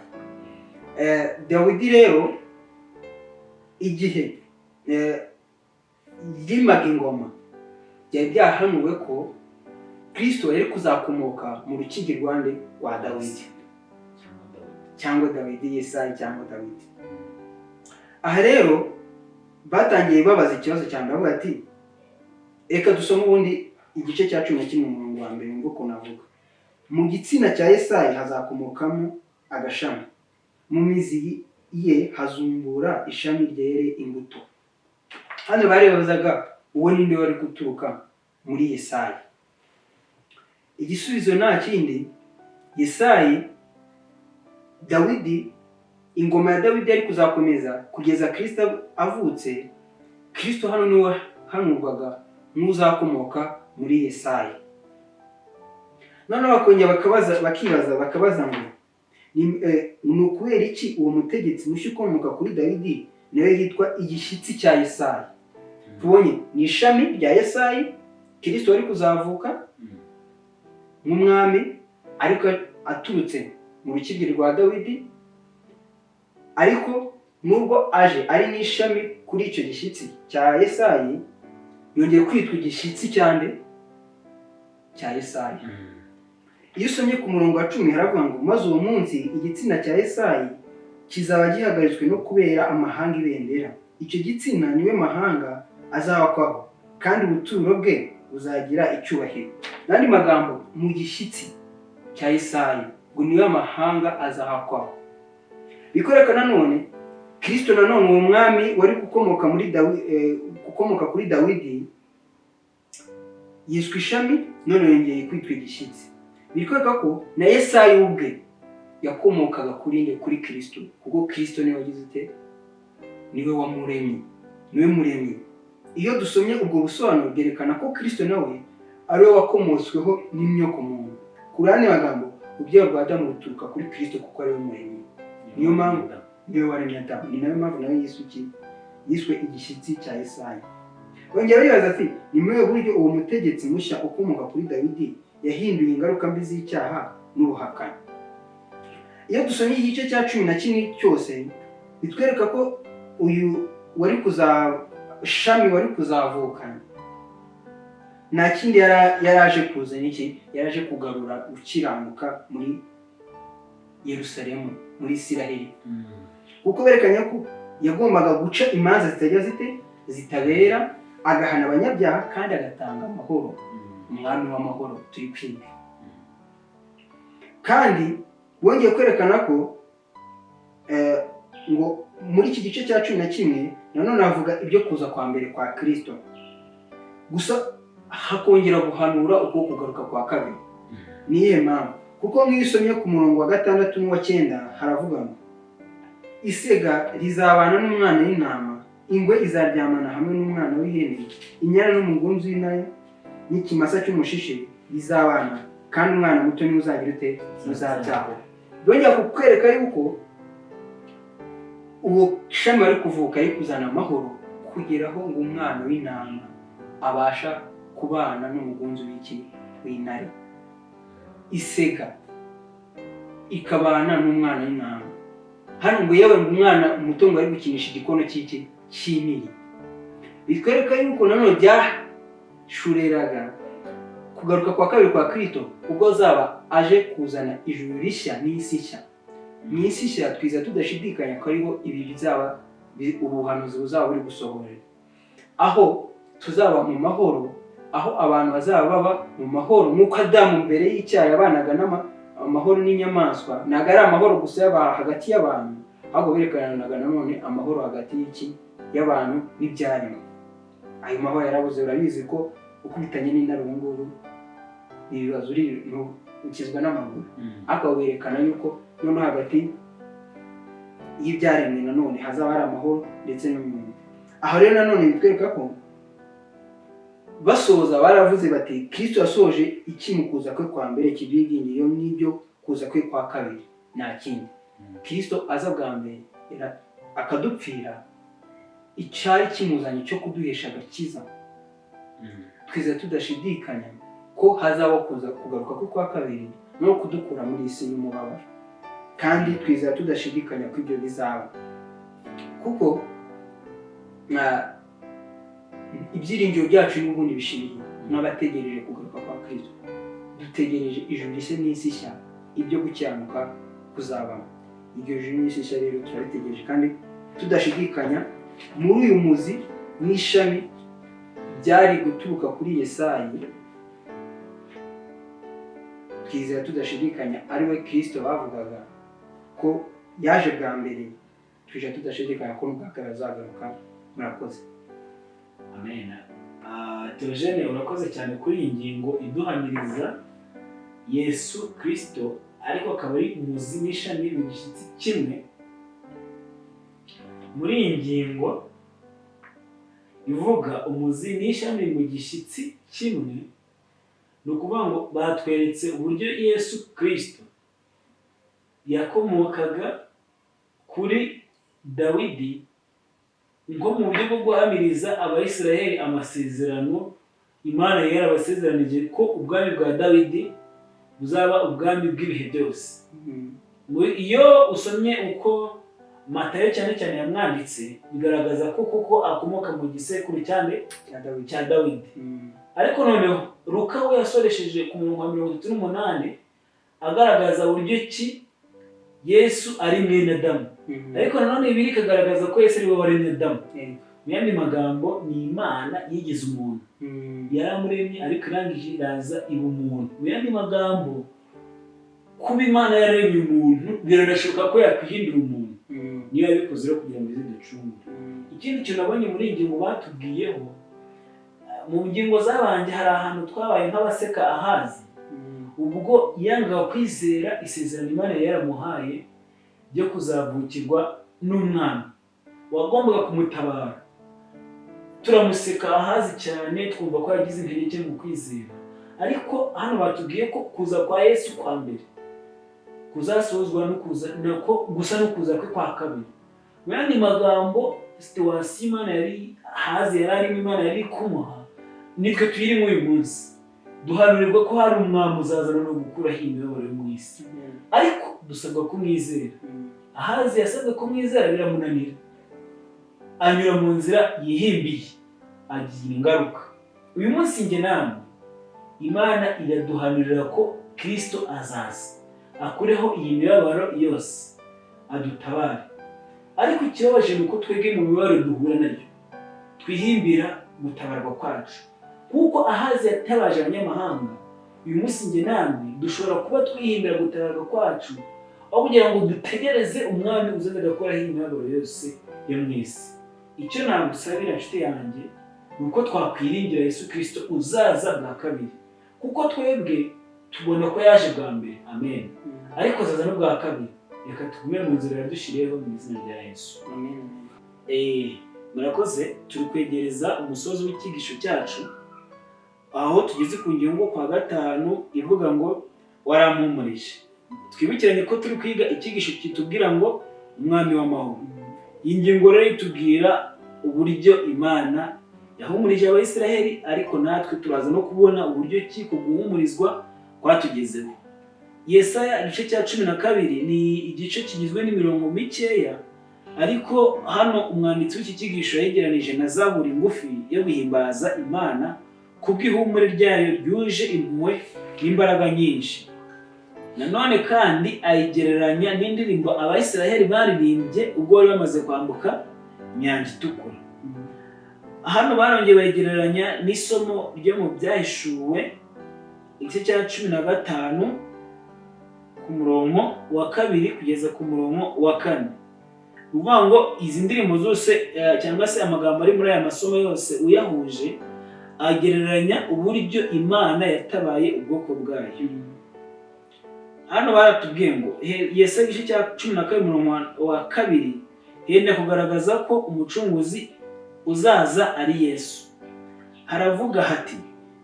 Dawidi rero, igihe yimaga ingoma, byari byahanuwe ko Kristo yari kuzakomoka mu rukigi rwande? Rwa Dawidi cyangwa Dawidi, Yesayi cyangwa Dawidi. Aha rero batangiye babaza ikibazo cya mbere, bavuga ati, reka dusome ubundi igice cya 11 umurongo wa mbere, wumve ukuntu avuga: "Mu gitsina cya Yesayi hazakomokamo agashami, mu mizi ye hazumbura ishami ryere imbuto." Hano barebazaga uwo ninde wari guturuka muri Yesayi. Igisubizo nta kindi: Yesayi, Dawidi, ingoma ya Dawidi yari kuzakomeza kugeza Kristo avutse. Kristo hano niwe wahanurwaga nk'uzakomoka muri Yesayi. Noneho bakongera bakabaza, bakibaza, bakabaza ngo ni ukubera iki uwo mutegetsi mushya ukomoka kuri Dawidi nawe yitwa igishyitsi cya Yesayi? Tubonye ni ishami rya Yesayi, Kristo wari kuzavuka nk'umwami ariko aturutse mu rukigi rwa Dawidi. Ariko nubwo aje ari n'ishami kuri icyo gishyitsi cya Yesayi, yongeye kwitwa igishyitsi cyande? Cya Yesayi. Iyo usomye ku murongo wa 10, haravuga ngo: "Maze uwo munsi igitsina cya Yesayi kizaba gihagaritswe no kubera amahanga ibendera. Icyo gitsina niwe mahanga azabakwaho, kandi ubuturo bwe buzagira icyubahiro." N'andi magambo, mu gishyitsi cya Yesayi ngo niwe amahanga azahakwaho. Bikwereka nanone Kristo, nanone uwo mwami wari gukomoka muri Dawi, gukomoka kuri Dawidi, yiswe ishami, none yongeye kwitwa igishyitsi. Bikwereka ko na Yesayi ubwe yakomokaga kuri nde? Kuri Kristo, kuko Kristo niwe wagize ute? Niwe wamuremye, niwe muremyi. Iyo dusomye ubwo busobanuro, bwerekana ko Kristo nawe ari we wakomotsweho n'inyokomuntu. Ku yandi magambo, urubyaro rwa Adamu ruturuka kuri Kristo kuko ari we muremyi. Niyo mpamvu niwe waremye Adamu, ni nayo mpamvu nawe yiswe iki? Yiswe igishyitsi cya Yesayi. Bongera bibaza ati: "Ni muri ubu buryo uwo mutegetsi mushya ukomoka kuri Dawidi yahinduye ingaruka mbi z'icyaha n'ubuhakanyi?" Iyo dusomye igice cya 11 cyose, bitwereka ko uyu wari kuza shami wari kuzavuka nta kindi yari aje kuzana iki? Yari aje kugarura gukiranuka muri Yerusalemu, muri Isiraheli. muri Isiraheli, kuko berekanye ko yagombaga guca imanza zitajya zite zitabera, agahana abanyabyaha kandi agatanga amahoro, umwami w'amahoro turi kwiga. Kandi bongeye kwerekana ko ngo muri iki gice cya 11 nanone havuga ibyo kuza kwa mbere kwa Kristo, gusa hakongera guhanura uko kugaruka kwa kabiri. Ni iyihe mpamvu? Kuko nk'iyo usomye ku murongo wa 6 n'uwa 9 haravuga ngo isega rizabana n'umwana w'intama, ingwe izaryamana hamwe n'umwana w'ihene, inyana n'umugunzu w'intare n'ikimasa cy'umushishe bizabana, kandi umwana muto niwe uzagira ute? Uzabyaho. Byongera kukwereka yuko uwo shami wari kuvuka ari kuzana amahoro, kugeraho ngo umwana w'intama abasha kubana n'umugunzu w'iki? W'intare, isega ikabana n'umwana w'intama. Hano ngo yewe ngo umwana muto ngo ari gukinisha igikono cy'iki? Cy'impiri. Bitwereka yuko nanone byashureraga kugaruka kwa kabiri kwa Kristo, ubwo azaba aje kuzana ijuru rishya n'isi nshya. Mu isi nshya twiza tudashidikanya ko ariho ibi bizaba, ubuhanuzi buzaba buri gusohorera, aho tuzaba mu mahoro, aho abantu bazaba baba mu mahoro nk'uko Adamu mbere y'icyaha yabanaga amahoro n'inyamaswa. Ntabwo ari amahoro gusa yaba hagati y'abantu, ahubwo berekanaga nanone amahoro hagati y'iki? Y'abantu n'ibyaremwe. Ayo mahoro yarabuze. Urabizi ko ukubitanye n'intare ubu ngubu ibibazo uri ukizwa n'amaguru, ariko berekana yuko noneho hagati y'ibyaremwe nanone hazaba hari amahoro ndetse n'umuntu. Aho rero nanone bitwereka ko basoza baravuze bati Kristo yasoje iki mu kuza kwe kwa mbere kibyiringiro n'ibyo kuza kwe kwa kabiri? Nta kindi. Kristo aza bwa mbere akadupfira, icyari kimuzanye cyo kuduhesha agakiza. Twizera tudashidikanya ko hazabaho kuza kugaruka kwe kwa kabiri no kudukura muri iyi si y'umubabaro, kandi twizera tudashidikanya ko ibyo bizaba, kuko ibyiringiro byacu n'ubundi bishingiye n'abategereje kugaruka kwa Kristo. Dutegereje ijuru rishya n'isi nshya, ibyo gukiranuka kuzabamo. Iryo juru n'isi nshya rero turabitegereje kandi tudashidikanya. Muri uyu muzi n'ishami byari guturuka kuri Yesayi, twizera tudashidikanya ari we Kristo bavugaga ko yaje bwa mbere. Twizera tudashidikanya ko n'ubwa kabiri azagaruka. Murakoze. Amen. Theogene, urakoze cyane kuri iyi ngingo iduhamiriza Yesu Kristo, ariko akaba ari umuzi n'ishami mu gishyitsi kimwe. Muri iyi ngingo ivuga umuzi n'ishami mu gishyitsi kimwe, ni ukuvuga ngo batweretse uburyo Yesu Kristo yakomokaga kuri Dawidi, nko mu buryo bwo guhamiriza Abayisiraheli amasezerano Imana yari yarabasezeranije ko ubwami bwa Dawidi buzaba ubwami bw'ibihe byose. Iyo usomye uko Matayo cyane cyane yamwanditse, bigaragaza ko koko akomoka mu gisekuru cyane cya Dawidi. Cya Dawidi. Ariko noneho Luka we yasoresheje ku murongo wa 38 agaragaza uburyo ki Yesu ari mwene Adamu. Ariko nanone Bibiliya ikagaragaza ko Yesu ari we waremye Adamu. Mu yandi magambo, ni Imana yigize umuntu. Yaramuremye, ariko irangije iraza iba umuntu. Mu yandi magambo, kuba Imana yaremye umuntu, biranashoboka ko yakwihindura umuntu. Niyo yabikoze rero kugira ngo ize ducungure. Ikindi kintu nabonye muri iyi ngingo batubwiyeho, mu ngingo zabanje hari ahantu twabaye nk'abaseka Ahazi ubwo yangaga kwizera isezerano Imana yari yaramuhaye ryo kuzavukirwa n'umwana wagombaga kumutabara. Turamuseka Ahazi cyane, twumva ko yagize intege nke mu kwizera. Ariko hano batubwiye ko kuza kwa Yesu kwa mbere kuzasozwa no kuza nako gusa no kuza kwe kwa kabiri. Mu yandi magambo, situation Imana yari Ahazi yari arimo, Imana yari kumuha, nitwe tuyirimo uyu munsi. Duhanurirwa ko hari umwami uzazana no gukuraho imibabaro yo mu isi, ariko dusabwa kumwizera. Ahazi yasabwe kumwizera biramunanira, anyura mu nzira yihimbiye, agira ingaruka. Uyu munsi njye namwe Imana iraduhanurira ko Kirisito azaza akureho iyi mibabaro yose. adutabare. Ariko ikibabaje ni uko twebwe mu mibabaro duhura nayo twihimbira gutabarwa kwacu, kuko Ahazi yatabaje abanyamahanga. Uyu munsi njye namwe dushobora kuba twihimbira gutabarwa kwacu, aho kugira ngo dutegereze umwami uzaza agakoraho imibabaro yose yo mu isi. Icyo nagusabira, nshuti yanjye, ni uko twakwiringira Yesu Kirisito uzaza bwa kabiri, kuko twebwe tubona ko yaje bwa mbere, amen, ariko azaza n'ubwa kabiri. Reka tugume mu nzira yadushyiriyeho mu izina rya Yesu. Amen. Murakoze. Turi kwegereza umusozi w'icyigisho cyacu, aho tugeze ku ngingo kwa gatanu ivuga ngo "Warampumurije". Twibukiranye ko turi kwiga icyigisho kitubwira ngo "Umwami w'amahoro". Iyi ngingo rero itubwira uburyo Imana yahumurije Abayisiraheli, ariko natwe turaza no kubona uburyo ki ku guhumurizwa kwatugezeho. Yesaya igice cya 12 ni igice kigizwe n'imirongo mikeya, ariko hano umwanditsi w'iki cyigisho yegeranije na zaburi ngufi yo guhimbaza Imana kubw'ihumure ryayo ryuje impuhwe n'imbaraga nyinshi. Nanone kandi ayigereranya n'indirimbo Abayisiraheli baririmbye ubwo bari bamaze kwambuka Inyanja Itukura. Hano barongeye bayigereranya n'isomo ryo mu Byahishuwe igice cya 15 ku murongo wa 2 kugeza ku murongo wa 4. Ni ukuvuga ngo izi ndirimbo zose, cyangwa se amagambo ari muri aya masomo yose uyahuje, agereranya uburyo Imana yatabaye ubwoko bwayo. Hano baratubwiye ngo Yesaya igice cya 12 umurongo wa 2 yenda kugaragaza ko umucunguzi uzaza ari Yesu. Haravuga hati: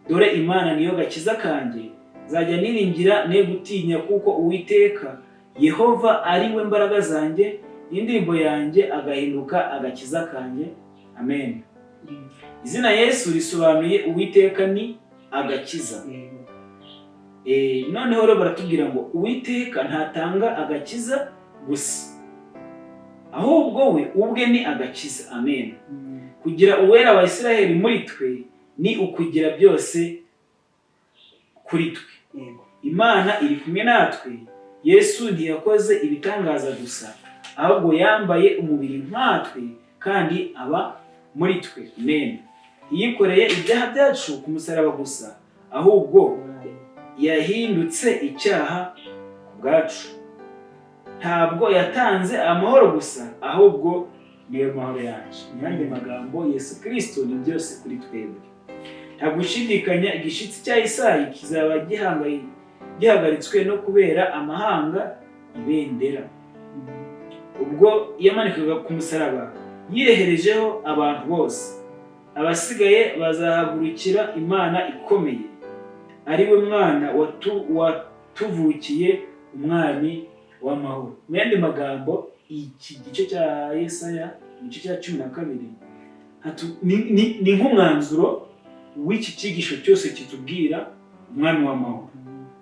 "Dore Imana niyo gakiza kanjye, nzajya niringira ne gutinya, kuko Uwiteka Yehova ari we mbaraga zanjye n'indirimbo yanjye, agahinduka agakiza kanjye." Amen. Izina Yesu risobanuye "Uwiteka ni agakiza". Noneho rero baratubwira ngo Uwiteka ntatanga agakiza gusa, ahubwo we ubwe ni agakiza. Amen. Kugira Uwera wa Isiraheli muri twe ni ukugira byose kuri twe. Imana iri kumwe natwe. Yesu ntiyakoze ibitangaza gusa, ahubwo yambaye umubiri nkatwe kandi aba muri twe. Amen. Yikoreye ibyaha byacu ku musaraba gusa, ahubwo yahindutse icyaha ku bwacu. Ntabwo yatanze amahoro gusa, ahubwo niyo mahoro yacu. Mu yandi magambo, Yesu Kirisito ni byose kuri twebwe. Nta gushidikanya, igishyitsi cya Isayi kizaba gihagaritswe no kubera amahanga ibendera. Ubwo yamanikaga ku musaraba, yireherejeho abantu bose. Abasigaye bazahagurukira Imana ikomeye, ari we mwana watuvukiye, Umwami w'amahoro. Mu yandi magambo, iki gice cya Yesaya, igice cya 12, ni nk'umwanzuro w'iki cyigisho cyose kitubwira Umwami w'amahoro.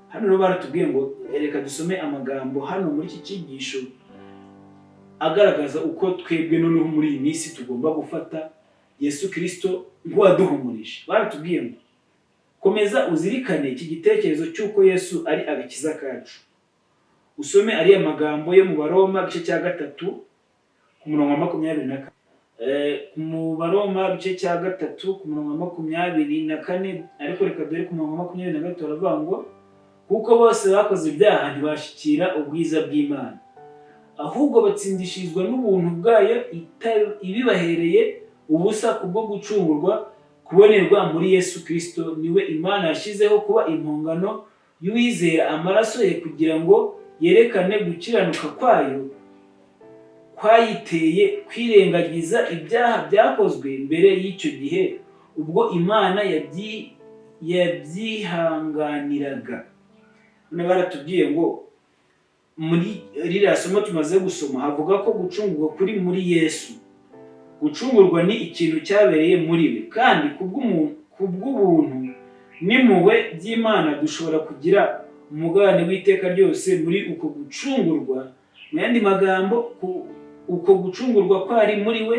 Hano rero baratubwiye ngo reka dusome amagambo hano muri iki cyigisho agaragaza uko twebwe noneho muri iyi minsi tugomba gufata Yesu Kirisito nk'uwaduhumurije. Baratubwiye ngo komeza uzirikane iki gitekerezo cy'uko Yesu ari agakiza kacu. Usome ariya magambo yo mu Baroma igice cya 3 ku murongo wa 24. Mu Baroma igice cya 3 ku murongo wa 24, ariko reka dore ku murongo wa 23, baravuga ngo: "Kuko bose bakoze ibyaha ntibashyikira ubwiza bw'Imana, ahubwo batsindishirizwa n'ubuntu bwayo ibibahereye ubusa kubwo gucungurwa kubonerwa muri Yesu Kirisito. Niwe Imana yashyizeho kuba impongano y'uwizera amaraso ye, kugira ngo yerekane gukiranuka kwayo kwayiteye kwirengagiza ibyaha byakozwe mbere y'icyo gihe, ubwo Imana yabyihanganiraga." None baratubwiye ngo muri ririya somo tumaze gusoma havuga ko gucungurwa kuri muri Yesu. Gucungurwa ni ikintu cyabereye muri we, kandi kubw'ubuntu n'impuhwe by'Imana dushobora kugira umugabane w'iteka ryose muri uko gucungurwa. Mu yandi magambo, uko gucungurwa kwari muri we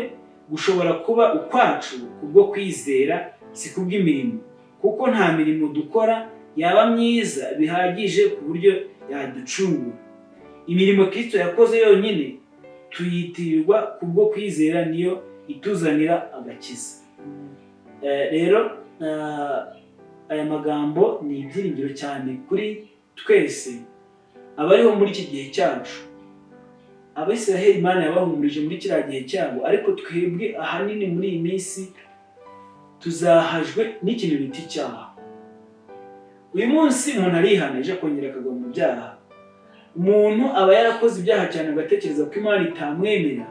gushobora kuba ukwacu kubwo kwizera, si kubw'imirimo, kuko nta mirimo dukora yaba myiza bihagije ku buryo yaducungura. Imirimo Kristo yakoze yonyine. Tuyitirirwa kubwo kwizera, niyo ituzanira agakiza. Rero aya magambo ni ibyiringiro cyane kuri twese abariho muri iki gihe cyacu. Abisiraheli Imana yabahumurije muri kiriya gihe cyabo, ariko twebwe ahanini muri iyi minsi tuzahajwe n'ikintu bita icyaha. Uyu munsi umuntu arihana, ejo akongera akagwa mu byaha. Umuntu aba yarakoze ibyaha cyane, agatekereza ko Imana itamwemera.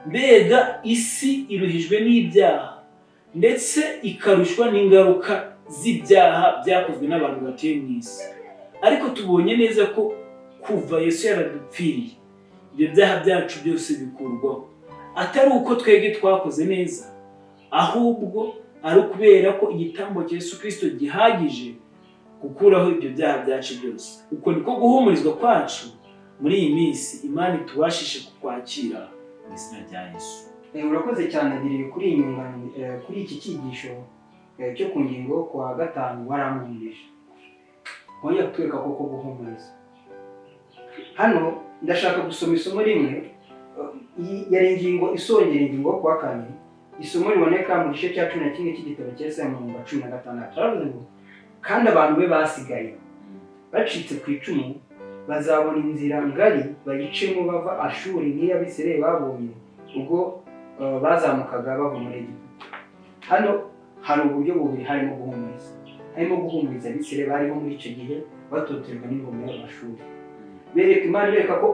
Mbega isi iruhijwe n'ibyaha, ndetse ikarushwa n'ingaruka z'ibyaha byakozwe n'abantu batuye mu isi. Ariko tubonye neza ko kuva Yesu yaradupfiriye, ibyo byaha byacu byose bikurwaho, atari uko twebwe twakoze neza, ahubwo ari ukubera ko igitambo cya Yesu Kirisito gihagije gukuraho ibyo byaha byacu byose. Uko niko guhumurizwa kwacu muri iyi minsi. Imana itubashishe kukwakira mu izina rya Yesu. Urakoze cyane, Adrien, kuri iyi nyunganizi, kuri iki cyigisho cyo ku ngingo ku wa gatanu warampumurije, wongera kutwereka koko guhumuriza. Hano ndashaka gusoma isomo rimwe, iyi yari ingingo isongera ingingo yo ku wa kane, isomo riboneka mu gice cya 11 cy'igitabo cya Yesaya, mu murongo wa 16. Haravuze ngo: "Kandi abantu be basigaye bacitse ku icumu bazabona inzira ngari, bayicemo bava Ashuri, nk'iy'Abisirayeli babonye ubwo bazamukaga bava muri Egiputa." Hano hari uburyo bubiri harimo guhumuriza. Harimo guhumuriza Abisirayeli bariho muri icyo gihe batotejwe n'ingoma y'Abashuri, bereka Imana, bereka ko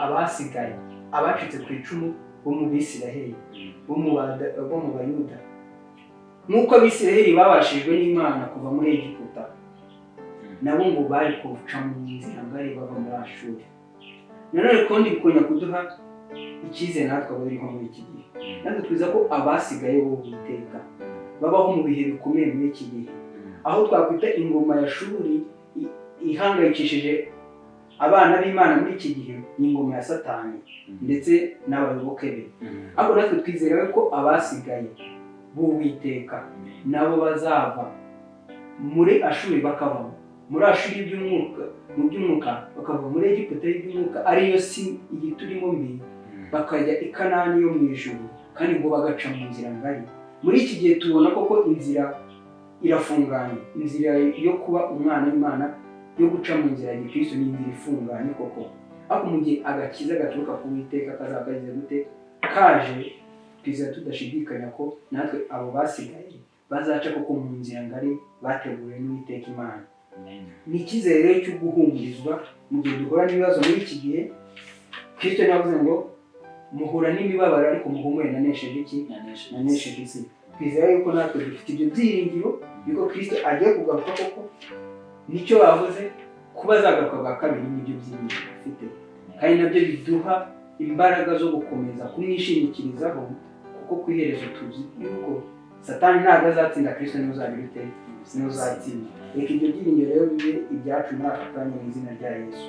abasigaye, abacitse ku icumu bo mu Bisiraheli, bo mu Bayuda, nk'uko Abisiraheli babashijwe n'Imana kuva muri Egiputa, nabo ngo bari kuca mu nzira ngari bava muri Ashuri. Nanone kandi bikongera kuduha icyizere natwe abariho muri iki gihe. Natwe twiza ko abasigaye bo Uwiteka babaho mu bihe bikomeye muri iki gihe, aho twakwita ingoma ya Shuri ihangayikishije abana b'Imana muri iki gihe, ni ingoma ya Satani ndetse n'abayoboke be. Ariko natwe twizera ko abasigaye b'Uwiteka nabo bazava muri Ashuri, bakava muri Ashuri y'iby'umwuka, mu by'umwuka, bakava muri Egiputa y'iby'umwuka, ariyo si iyi turimo mbi, bakajya i Kanani yo mu ijuru, kandi ngo bagaca mu nzira ngari. Muri iki gihe tubona koko inzira irafunganye. Inzira yo kuba umwana w'Imana, yo guca mu nzira ya gikristo, ni inzira ifunganye koko. Ariko mu gihe agakiza gaturuka ku Uwiteka kazaba kagize gute? Kaje, twizera tudashidikanya ko natwe abo basigaye bazaca koko mu nzira ngari bateguriwe n'Uwiteka Imana. Ni icyizere rero cyo guhumurizwa mu gihe duhura n'ibibazo muri iki gihe. Kristo yavuze ngo: "Muhura n'imibabaro, ariko muhumure, nanesheje iki? Nanesheje isi." Twizera yuko natwe dufite ibyo byiringiro yuko Kristo agiye kugaruka koko. Nicyo bavuze, kuba azagaruka bwa kabiri, nibyo byiringiro dufite, kandi nabyo biduha imbaraga zo gukomeza kumwishingikirizaho, kuko ku iherezo tuzi yuko Satani ntabwo azatsinda, Kristo niwe uzagira ute? Niwe uzatsinda. Reka ibyo byiringiro rero bibe ibyacu muri aka kanya mu izina rya Yesu.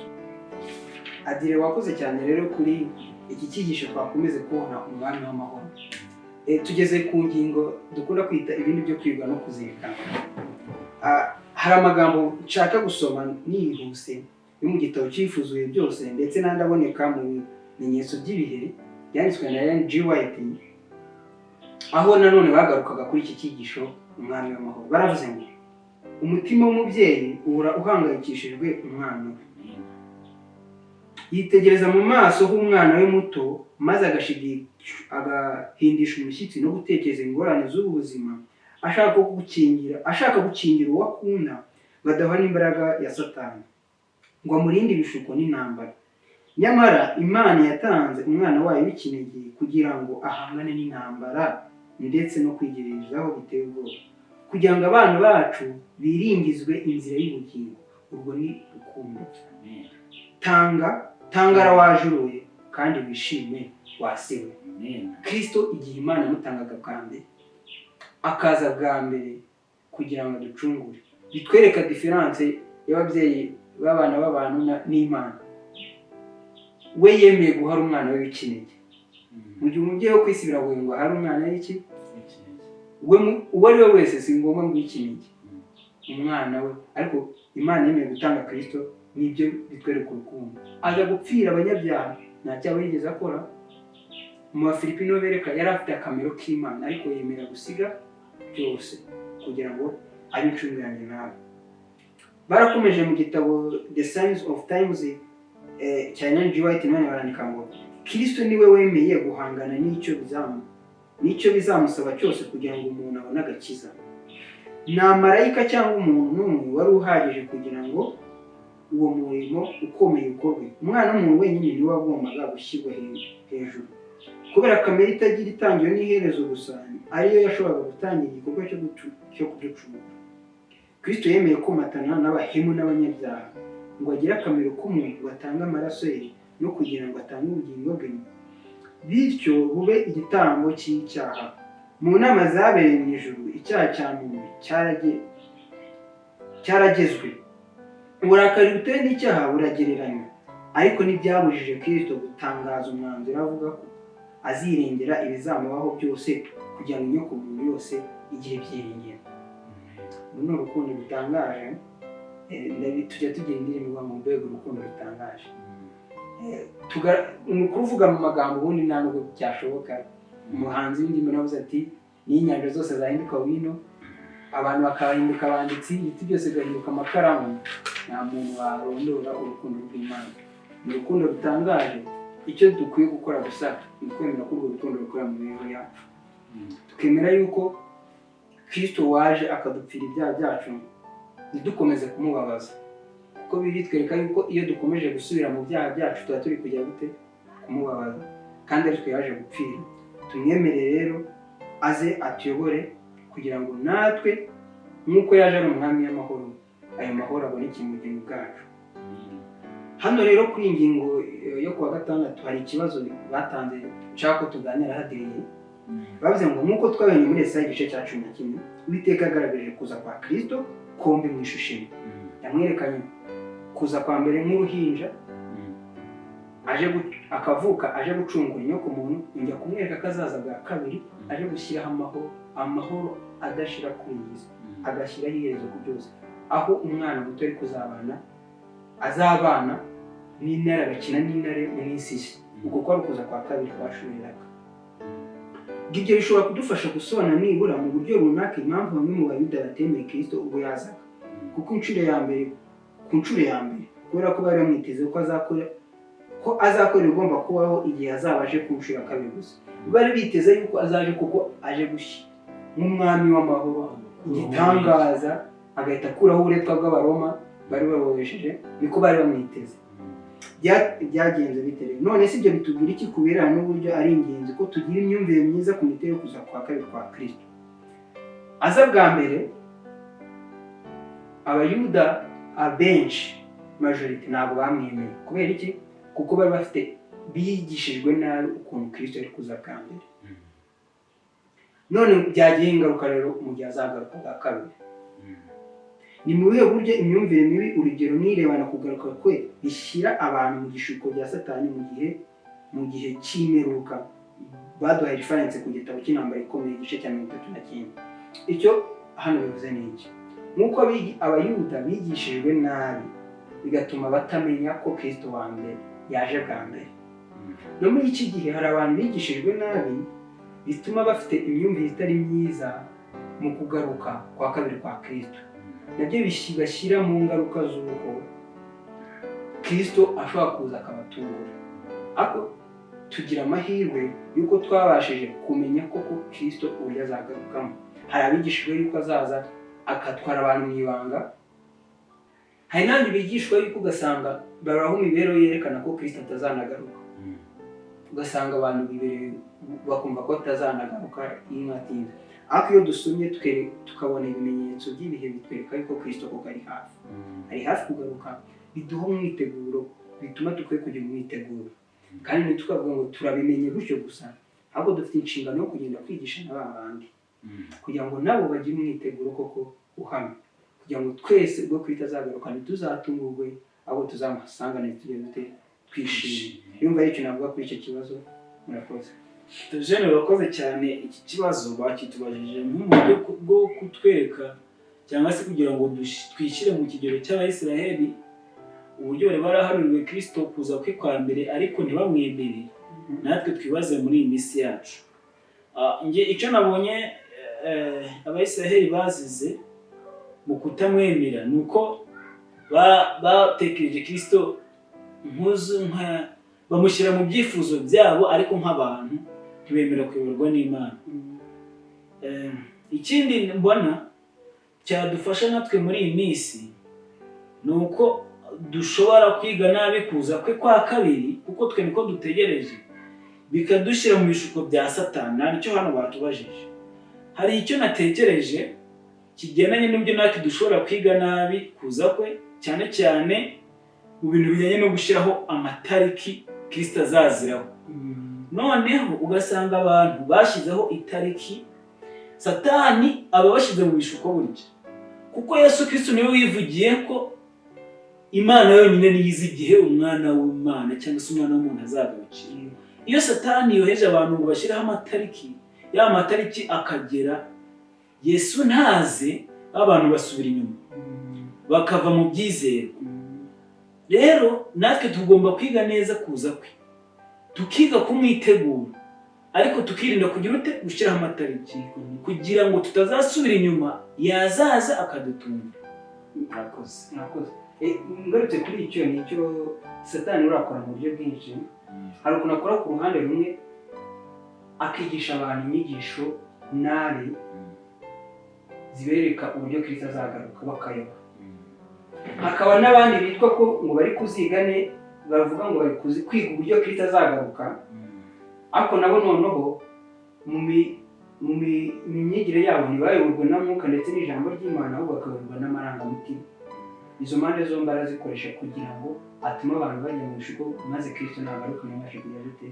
Adrien, wakoze cyane rero kuri iki cyigisho, twakomeze kubona Umwami w'amahoro. Tugeze ku ngingo dukunda kwita ibindi byo kwiga no kuzirikana. Hari amagambo nshaka gusoma nihuse yo mu gitabo cyifuzuye byose, ndetse n'andi aboneka mu bimenyetso by'ibihe byanditswe na Ellen G. White, aho nanone bagarukaga kuri iki cyigisho Umwami w'amahoro. Baravuze ngo: "Umutima w'umubyeyi uhora uhangayikishijwe umwana we. Yitegereza mu maso h'umwana we muto, maze agahindisha umushyitsi no gutekereza ingorane z'ubu buzima, ashaka gukingira uwo akunda ngo adahura n'imbaraga ya Satani, ngo amurinde ibishuko n'intambara. Nyamara Imana yatanze umwana wayo w'ikinege kugira ngo ahangane n'intambara ndetse no kwigiririzaho biteye ubwoba, kugira ngo abana bacu biringizwe inzira y'ubugingo. Urwo ni urukundo. Tanga, tangara wa juru we, kandi wishime wa si we." Kristo, igihe Imana yamutangaga bwa mbere, akaza bwa mbere kugira ngo aducungure, bitwereka différence y'ababyeyi b'abana b'abantu n'Imana. We yemeye guhara umwana we w'ikinege, mu gihe umubyeyi wo ku isi biragoye ngo ahare umwana w'iki we, uwo ari we wese, si ngombwa ngo ikinege umwana we. Ariko Imana yemeye gutanga Kristo, nibyo bitwereka urukundo, aza gupfira abanyabyaha. Nta cyaha yigeze akora. Mu Bafilipi niho bereka yari afite akamero k'Imana, ariko yemera gusiga byose kugira ngo abe incungu yanjye nawe. Barakomeje mu gitabo The Signs of Times cya Ellen G. White, none barandika ngo Kristo niwe wemeye guhangana n'icyo bizamusaba cyose kugira ngo umuntu abone agakiza. Nta marayika cyangwa umuntu n'umwe wari uhagije kugira ngo uwo murimo ukomeye ukorwe. Umwana w'umuntu wenyine niwe wagombaga gushyirwa hejuru kubera kamere itagira itangiriro n'iherezo gusa ariyo yashoboraga gutangira igikorwa cyo kuducungura. Kristo yemeye komatana n'abahemu n'abanyabyaha ngo agire akamero k'umuntu, batanga amaraso ye no kugira ngo atange ubugingo bwe, bityo bube igitambo cy'icyaha. Mu nama zabereye mu ijuru, icyaha cya muntu cyaragezwe, uburakari butewe n'icyaha buragereranywa, ariko ntibyabujije Kristo gutangaza umwanzuro avuga ko azirengera ibizamubaho byose kugira ngo inyoko muntu yose igire ibyiringiro. Uru ni urukundo rutangaje. Tujya tugira indirimbo ivuga ngo mbega urukundo rutangaje. Ni ukuruvuga mu magambo ubundi nta nubwo byashoboka. Umuhanzi w'indirimbo navuze ati niyo inyanja zose zahinduka wino, abantu bakahinduka abanditsi, ibiti byose bigahinduka amakaramu, nta muntu warondora urukundo rw'Imana. Ni urukundo rutangaje. Icyo dukwiye gukora gusa ni ukwemera ko urwo rukundo rukora mu mibereho yacu, tukemera yuko Kristo waje akadupfira ibyaha byacu, ntidukomeze kumubabaza, kuko biri twereka yuko iyo dukomeje gusubira mu byaha byacu tuba turi kujya gute? Kumubabaza, kandi ari twe yaje gupfira. Tumwemere rero aze atuyobore kugira ngo natwe nk'uko yaje ari umwami w'amahoro, ayo mahoro aboneke mu bugingo bwacu. Hano rero kuri iyi ngingo yo kuwa gatandatu hari ikibazo batanze nshaka ko tuganira hadiriye. Bavuze ngo nk'uko twabonye muri Yesaya igice cya 11, Uwiteka yagaragaje kuza kwa Kristo kombi mu ishusho imwe. Yamwerekanye kuza kwa mbere nk'uruhinja aje akavuka aje gucungura inyoko muntu, yongera kumwereka ko azaza bwa kabiri aje gushyiraho amahoro, amahoro adashira kuri iyi si, agashyiraho iherezo ku byose, aho umwana muto ari kuzabana, azabana n'intare, agakina n'intare mu isi nshya. Uko kwari ukuza kwa kabiri kwashuriraga. Ibyo bishobora kudufasha gusobanura nibura mu buryo runaka impamvu bamwe mu Bayuda batemeye Kristo ubwo yazaga kuko inshuro ya mbere, ku nshuro ya mbere, kubera ko bari bamwiteze ko azakora ibigomba kubaho igihe azaba aje ku nshuro ya kabiri gusa. Bari biteze yuko azaje kuko aje gushya nk'umwami w'amahoro, igitangaza, agahita akuraho uburetwa bw'Abaroma bari babohesheje. Niko bari bamwiteze. Byagenze bite rero? None si ibyo bitubwira iki ku birebana n'uburyo ari ingenzi ko tugira imyumvire myiza ku miterere yo kuza kwa kabiri kwa Kristo? Aza bwa mbere, Abayuda abenshi, majorité, ntabwo bamwemeye. Kubera iki? Kuko bari bafite, bigishijwe nabi ukuntu Kristo ari kuza bwa mbere. None byagiye ingaruka rero mu gihe azagaruka bwa kabiri. Ni mu buhe buryo imyumvire mibi, urugero n'irebana kugaruka kwe, bishyira abantu mu gishuko bya Satani mu gihe cy'imperuka? Baduhaye reference ku gitabo cy'Intambara Ikomeye, igice cya 39. Icyo hano bivuze ni iki? Nk'uko Abayuda bigishijwe nabi bigatuma batamenya ko Kristo wa mbere yaje bwa mbere, no muri iki gihe hari abantu bigishijwe nabi bituma bafite imyumvire itari myiza mu kugaruka kwa kabiri kwa Kristo, nabyo bashyira mu ngaruka z'uko Kristo ashobora kuza akabatungura. Ariko tugira amahirwe y'uko twabashije kumenya koko Kristo uburyo azagarukamo. Hari abigishijwe yuko azaza agatwara abantu mu ibanga, hari n'abandi bigishwa yuko ugasanga babaho imibereho yerekana ko Kristo atazanagaruka, ugasanga abantu bibereye bakumva ko atazanagaruka iyo atinze. Ariko iyo dusomye tukabona ibimenyetso by'ibihe bitwereka yuko Kristo koko ari hafi, ari hafi kugaruka, biduha umwiteguro, bituma dukwiye kugira umwiteguro. Kandi ntitukavuga ngo turabimenye gutyo gusa, ahubwo dufite inshingano yo kugenda kwigisha na ba bandi kugira ngo nabo bagire umwiteguro koko uhamye, kugira ngo twese ubwo Kristo azagaruka ntituzatungurwe, ahubwo tuzamusangane tujye dute? Twishimye. Yumva ari icyo navuga kuri icyo kibazo. Murakoze. Eugene, urakoze cyane. Iki kibazo bakitubajije nk'uburyo bwo kutwereka cyangwa se kugira ngo twishyire mu kigero cy'Abayisiraheli. Uburyo bari barahanuriwe Kristo kuza kwe kwa mbere ariko ntibamwemere, natwe twibaze muri iyi minsi yacu. Njye icyo nabonye Abayisiraheli bazize mu kutamwemera ni uko batekereje Kristo nkuzu nka bamushyira mu byifuzo byabo, ariko nk'abantu ntibemera kuyoborwa n'Imana. Ikindi mbona cyadufasha natwe muri iyi minsi ni uko dushobora kwiga nabi kuza kwe kwa kabiri, kuko twe niko dutegereje, bikadushyira mu bishuko bya Satani. Nta nicyo hano batubajije. Hari icyo natekereje kigendanye n'ibyo natwe dushobora kwiga nabi kuza kwe, cyane cyane mu bintu bijyanye no gushyiraho amatariki Kristo azaziraho. Noneho ugasanga abantu bashyizeho itariki, Satani aba bashyize mu bishuko burya, kuko Yesu Kristo niwe wivugiye ko Imana yonyine niyo izi igihe Umwana w'Imana cyangwa se Umwana w'umuntu azagarukira. Iyo Satani yoheje abantu ngo bashyireho amatariki, ya matariki akagera Yesu ntaze, abantu basubira inyuma bakava mu byizerwa. Rero natwe tugomba kwiga neza kuza kwe, tukiga kumwitegura, ariko tukirinda kugira ute? Gushyiraho amatariki, kugira ngo tutazasubira inyuma yazaza akadutunga. Murakoze. Murakoze. Ngarutse kuri icyo, ni icyo Satani urakora mu buryo bwinshi. Hari ukuntu akora ku ruhande rumwe, akigisha abantu inyigisho nabi zibereka uburyo Kristo azagaruka, bakayoba. Hakaba n'abandi bitwa ko ngo bari kuzigane, bavuga ngo bari kwiga uburyo Kristo azagaruka, ariko nabo noneho mu myigire yabo ntibayoborwe na Mwuka ndetse n'ijambo ry'Imana, ahubwo bakayoborwa n'amarangamutima. Izo mpande zombi arazikoresha kugira ngo atume abantu bajya mu bishuko, maze Kristo nagaruka ntibashe kujya gute?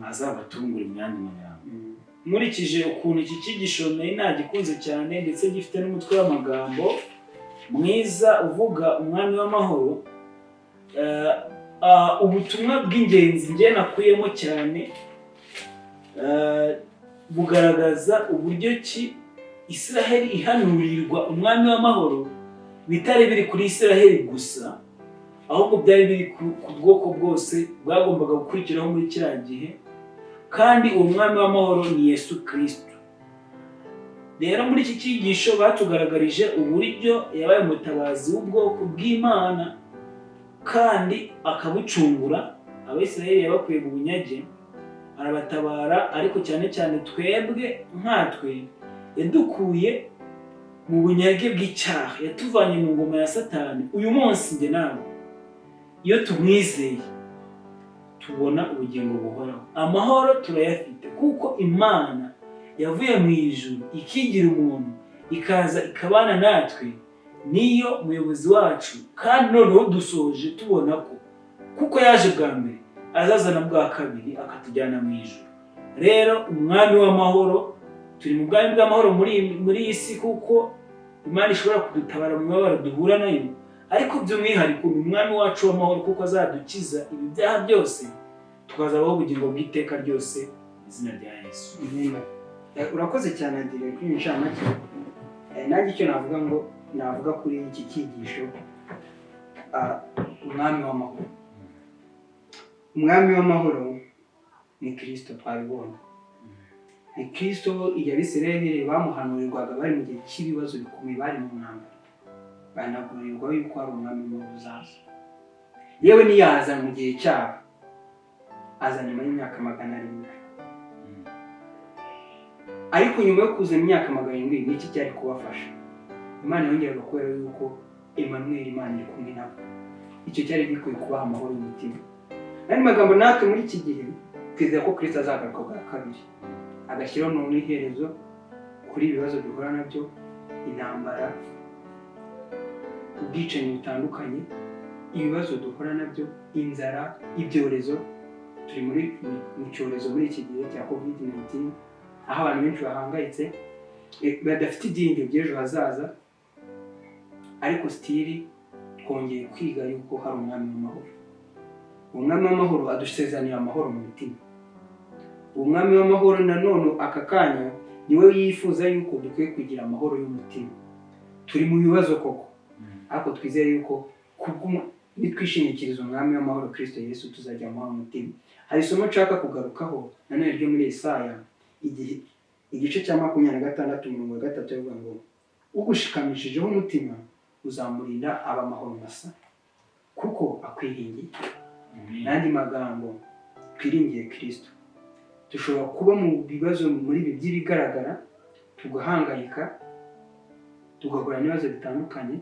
Azabatungura mu yandi magambo. Nkurikije ukuntu iki cyigisho nari nagikunze cyane, ndetse gifite n'umutwe w'amagambo mwiza uvuga Umwami w'amahoro, ubutumwa bw'ingenzi njye nakuyemo cyane bugaragaza uburyo ki Israheli ihanurirwa Umwami w'amahoro bitari biri kuri Israheli gusa, ahubwo byari biri ku bwoko bwose bwagombaga gukurikiraho muri kiriya gihe. Kandi uwo Mwami w'amahoro ni Yesu Kristo. Rero muri iki cyigisho batugaragarije uburyo yabaye umutabazi w'ubwoko bw'Imana kandi akabucungura. Abayisiraheli yabakuye mu bunyage arabatabara, ariko cyane cyane twebwe nkatwe yadukuye mu bunyage bw'icyaha, yatuvanye mu ngoma ya Satani. Uyu munsi njye nawe iyo tumwizeye tubona ubugingo buhoraho, amahoro turayafite, kuko Imana yavuye mu ijuru ikigira umuntu, ikaza ikabana natwe, niyo muyobozi wacu. Kandi noneho dusoje tubona ko kuko yaje bwa mbere, azazana bwa kabiri akatujyana mu ijuru. Rero Umwami w'amahoro, turi mu bwami bw'amahoro muri iyi si, kuko Imana ishobora kudutabara mu mibabaro duhura nayo, ariko by'umwihariko ni Umwami wacu w'amahoro, kuko azadukiza ibi byaha byose, tukazabaho ubugingo bw'iteka ryose mu izina rya Yesu. Amen. Urakoze cyane, Adire, kuri iyi ncamake. Nanjye icyo navuga ngo navuga kuri iki cyigisho, Umwami w'amahoro, Umwami w'amahoro ni Kristo. Twabibonye, ni Kristo. Igihe Abisirayeli bamuhanurirwaga bari mu gihe cy'ibibazo bikomeye, bari mu ntambara, banagurirwa yuko hari Umwami w'amahoro uzaza. Yewe ntiyaza mu gihe cyabo, aza nyuma y'imyaka 700. Ariko nyuma yo kuzana imyaka 700, ni iki cyari kubafasha? Imana yongeraga kubera yuko Emmanuel, Imana iri kumwe nabo. Icyo cyari gikwiye kubaha amahoro y'umutima. Andi magambo, natwe muri iki gihe twizera ko Kristo azagaruka bwa kabiri, agashyiraho noneho iherezo kuri ibi bibazo duhura nabyo: intambara, ubwicanyi butandukanye, ibibazo duhura nabyo, inzara, ibyorezo. Turi mu cyorezo muri iki gihe cya COVID-19, aho abantu benshi bahangayitse, badafite ibyiringiro by'ejo hazaza. Ariko still twongeye kwiga yuko hari Umwami w'amahoro. Umwami w'amahoro adusezanira amahoro mu mutima. Umwami w'amahoro nanone aka kanya niwe yifuza yuko dukwiye kugira amahoro y'umutima. Turi mu bibazo koko, ariko twizere yuko Nitwishingikiriza umwami w'amahoro Kristo Yesu, tuzajya amahoro mu mutima. Hari isomo nshaka kugarukaho nanone ryo muri Yesaya, igihe igice cya 26, umurongo wa 3, avuga ngo: "Ugushikamishijeho umutima uzamurinda aba amahoro masa, kuko akwiringiye." N'andi magambo, twiringiye Kristo. Dushobora kuba mu bibazo muri ibi by'ibigaragara, tugahangayika, tugahura n'ibibazo bitandukanye,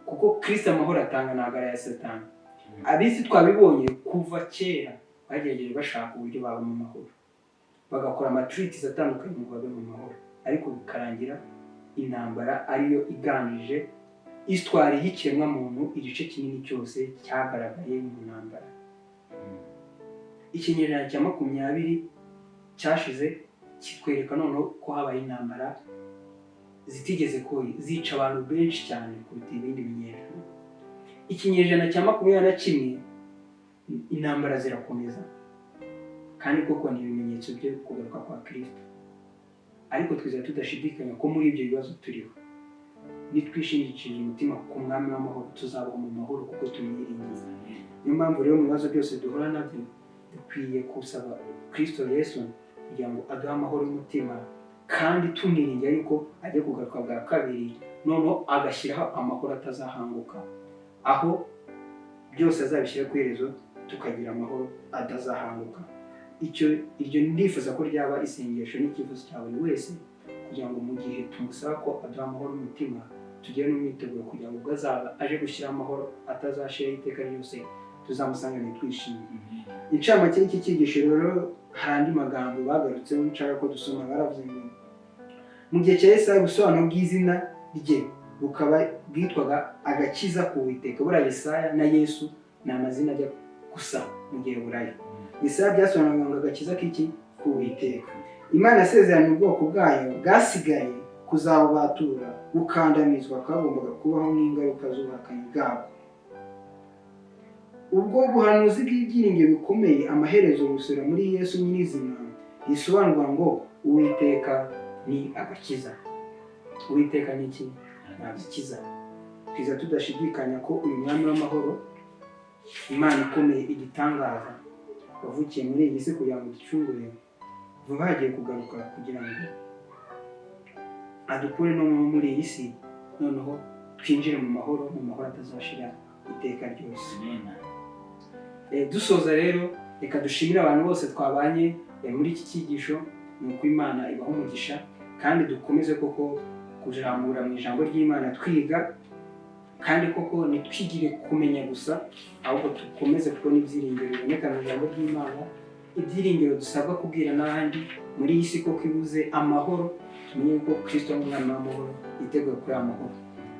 kuko Kristo amahoro atanga ntabwo ari aya Satani. Ab'isi twabibonye kuva kera, bagerageje bashaka uburyo baba mu mahoro, bagakora ama treaties atandukanye ngo babe mu mahoro, ariko bikarangira intambara ariyo iganjije histoire y'ikiremwamuntu. Igice kinini cyose cyagaragaye mu ntambara. Ikinyejana cya 20 cyashize kitwereka noneho ko habaye intambara zitigeze ko zica abantu benshi cyane kuruta ibindi binyejana. Ikinyejana cya 21, intambara zirakomeza, kandi koko ni ibimenyetso byo kugaruka kwa Kristo. Ariko twizera tudashidikanya ko muri ibyo bibazo turiho, nitwishingikiriza umutima ku mwami w'amahoro, tuzabaho mu mahoro kuko tumwiringiye. Niyo mpamvu rero mu bibazo byose duhura nabyo, dukwiye gusaba Kristo Yesu kugira ngo aduhe amahoro y'umutima, kandi tumwiringira yuko agiye kugaruka bwa kabiri, noneho agashyiraho amahoro atazahanguka, aho byose azabishyira ku iherezo, tukagira amahoro atazahanguka. Icyo iryo ndifuza ko ryaba isengesho n'icyifuzo cya buri wese, kugira ngo mu gihe tumusaba ko aduha amahoro y'umutima, tugire n'umwiteguro kugira ngo ubwo azaba aje gushyiraho amahoro atazashiraho iteka ryose, tuzamusangane twishimye. Incamake y'iki cyigisho rero, hari andi magambo bagarutseho nshaka ko dusoma. Baravuze ngo mu gihe cya Yesaya, ubusobanuro bw'izina rye bukaba bwitwaga agakiza ku Witeka. Buriya Yesaya na Yesu ni amazina ajya gusa mu Giheburayo. Yesaya byasobanuraga ngo agakiza k'iki? Ku Witeka. Imana yasezeranye ubwoko bwayo bwasigaye kuzabubatura gukandamizwa kagombaga kubaho nk'ingaruka z'ubuhakanyi bwabo. Ubwo buhanuzi bw'ibyiringiro bikomeye amaherezo busubira muri Yesu nyirizina, risobanurwa ngo Uwiteka ni agakiza. Uwiteka ni iki? Ni agakiza. Twiza tudashidikanya ko uyu mwami w'amahoro, Imana ikomeye, igitangaza, wavukiye muri iyi si kugira ngo ducungure, vuba hagiye kugaruka kugira ngo adukure no muri iyi si, noneho twinjire mu mahoro, mu mahoro atazashira iteka ryose. Amen. Dusoza rero, reka dushimire abantu bose twabanye muri iki cyigisho. Ni uko Imana ibaha umugisha, kandi dukomeze koko kujamura mu ijambo ry'Imana twiga, kandi koko ntitwigire kumenya gusa, ahubwo dukomeze kubona ibyiringiro biboneka mu ijambo ry'Imana, ibyiringiro dusabwa kubwira n'abandi muri iyi si koko ibuze amahoro. Tumenye ko Kristo ari umwami w'amahoro, yiteguye kuri amahoro.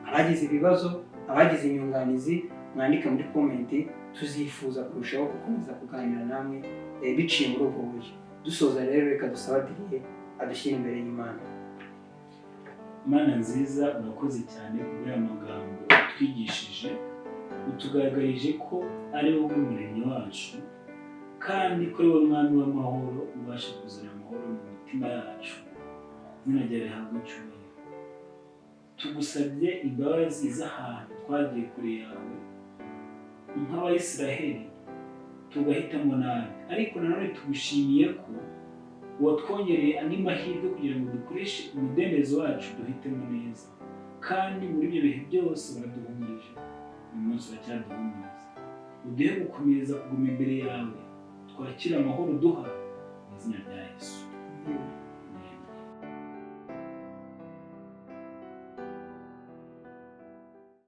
Abagize ibibazo, abagize inyunganizi, mwandike muri comment. Tuzifuza kurushaho gukomeza kuganira namwe biciye muri ubwo buryo. Dusoza rero, reka dusabe Adrien adushyire imbere y'Imana. Mana nziza, urakoze cyane kubw'aya magambo utwigishije. Utugaragarije ko ari wowe Muremyi wacu, kandi ko ari wowe Mwami w'amahoro ubasha kuzana amahoro mu mitima yacu. Izina ryawe rihabwe icyubahiro. Tugusabye imbabazi z'ahantu twagiye kure yawe nk'Abayisiraheli, tugahitamo nabi, ariko nanone tugushimiye ko watwongereye andi mahirwe kugira ngo dukoreshe umudendezo wacu duhitemo neza. Kandi muri ibyo bihe byose waraduhumurije, uyu munsi uracyaduhumuriza. Uduhe gukomeza kuguma imbere yawe, twakire amahoro uduha mu izina rya Yesu.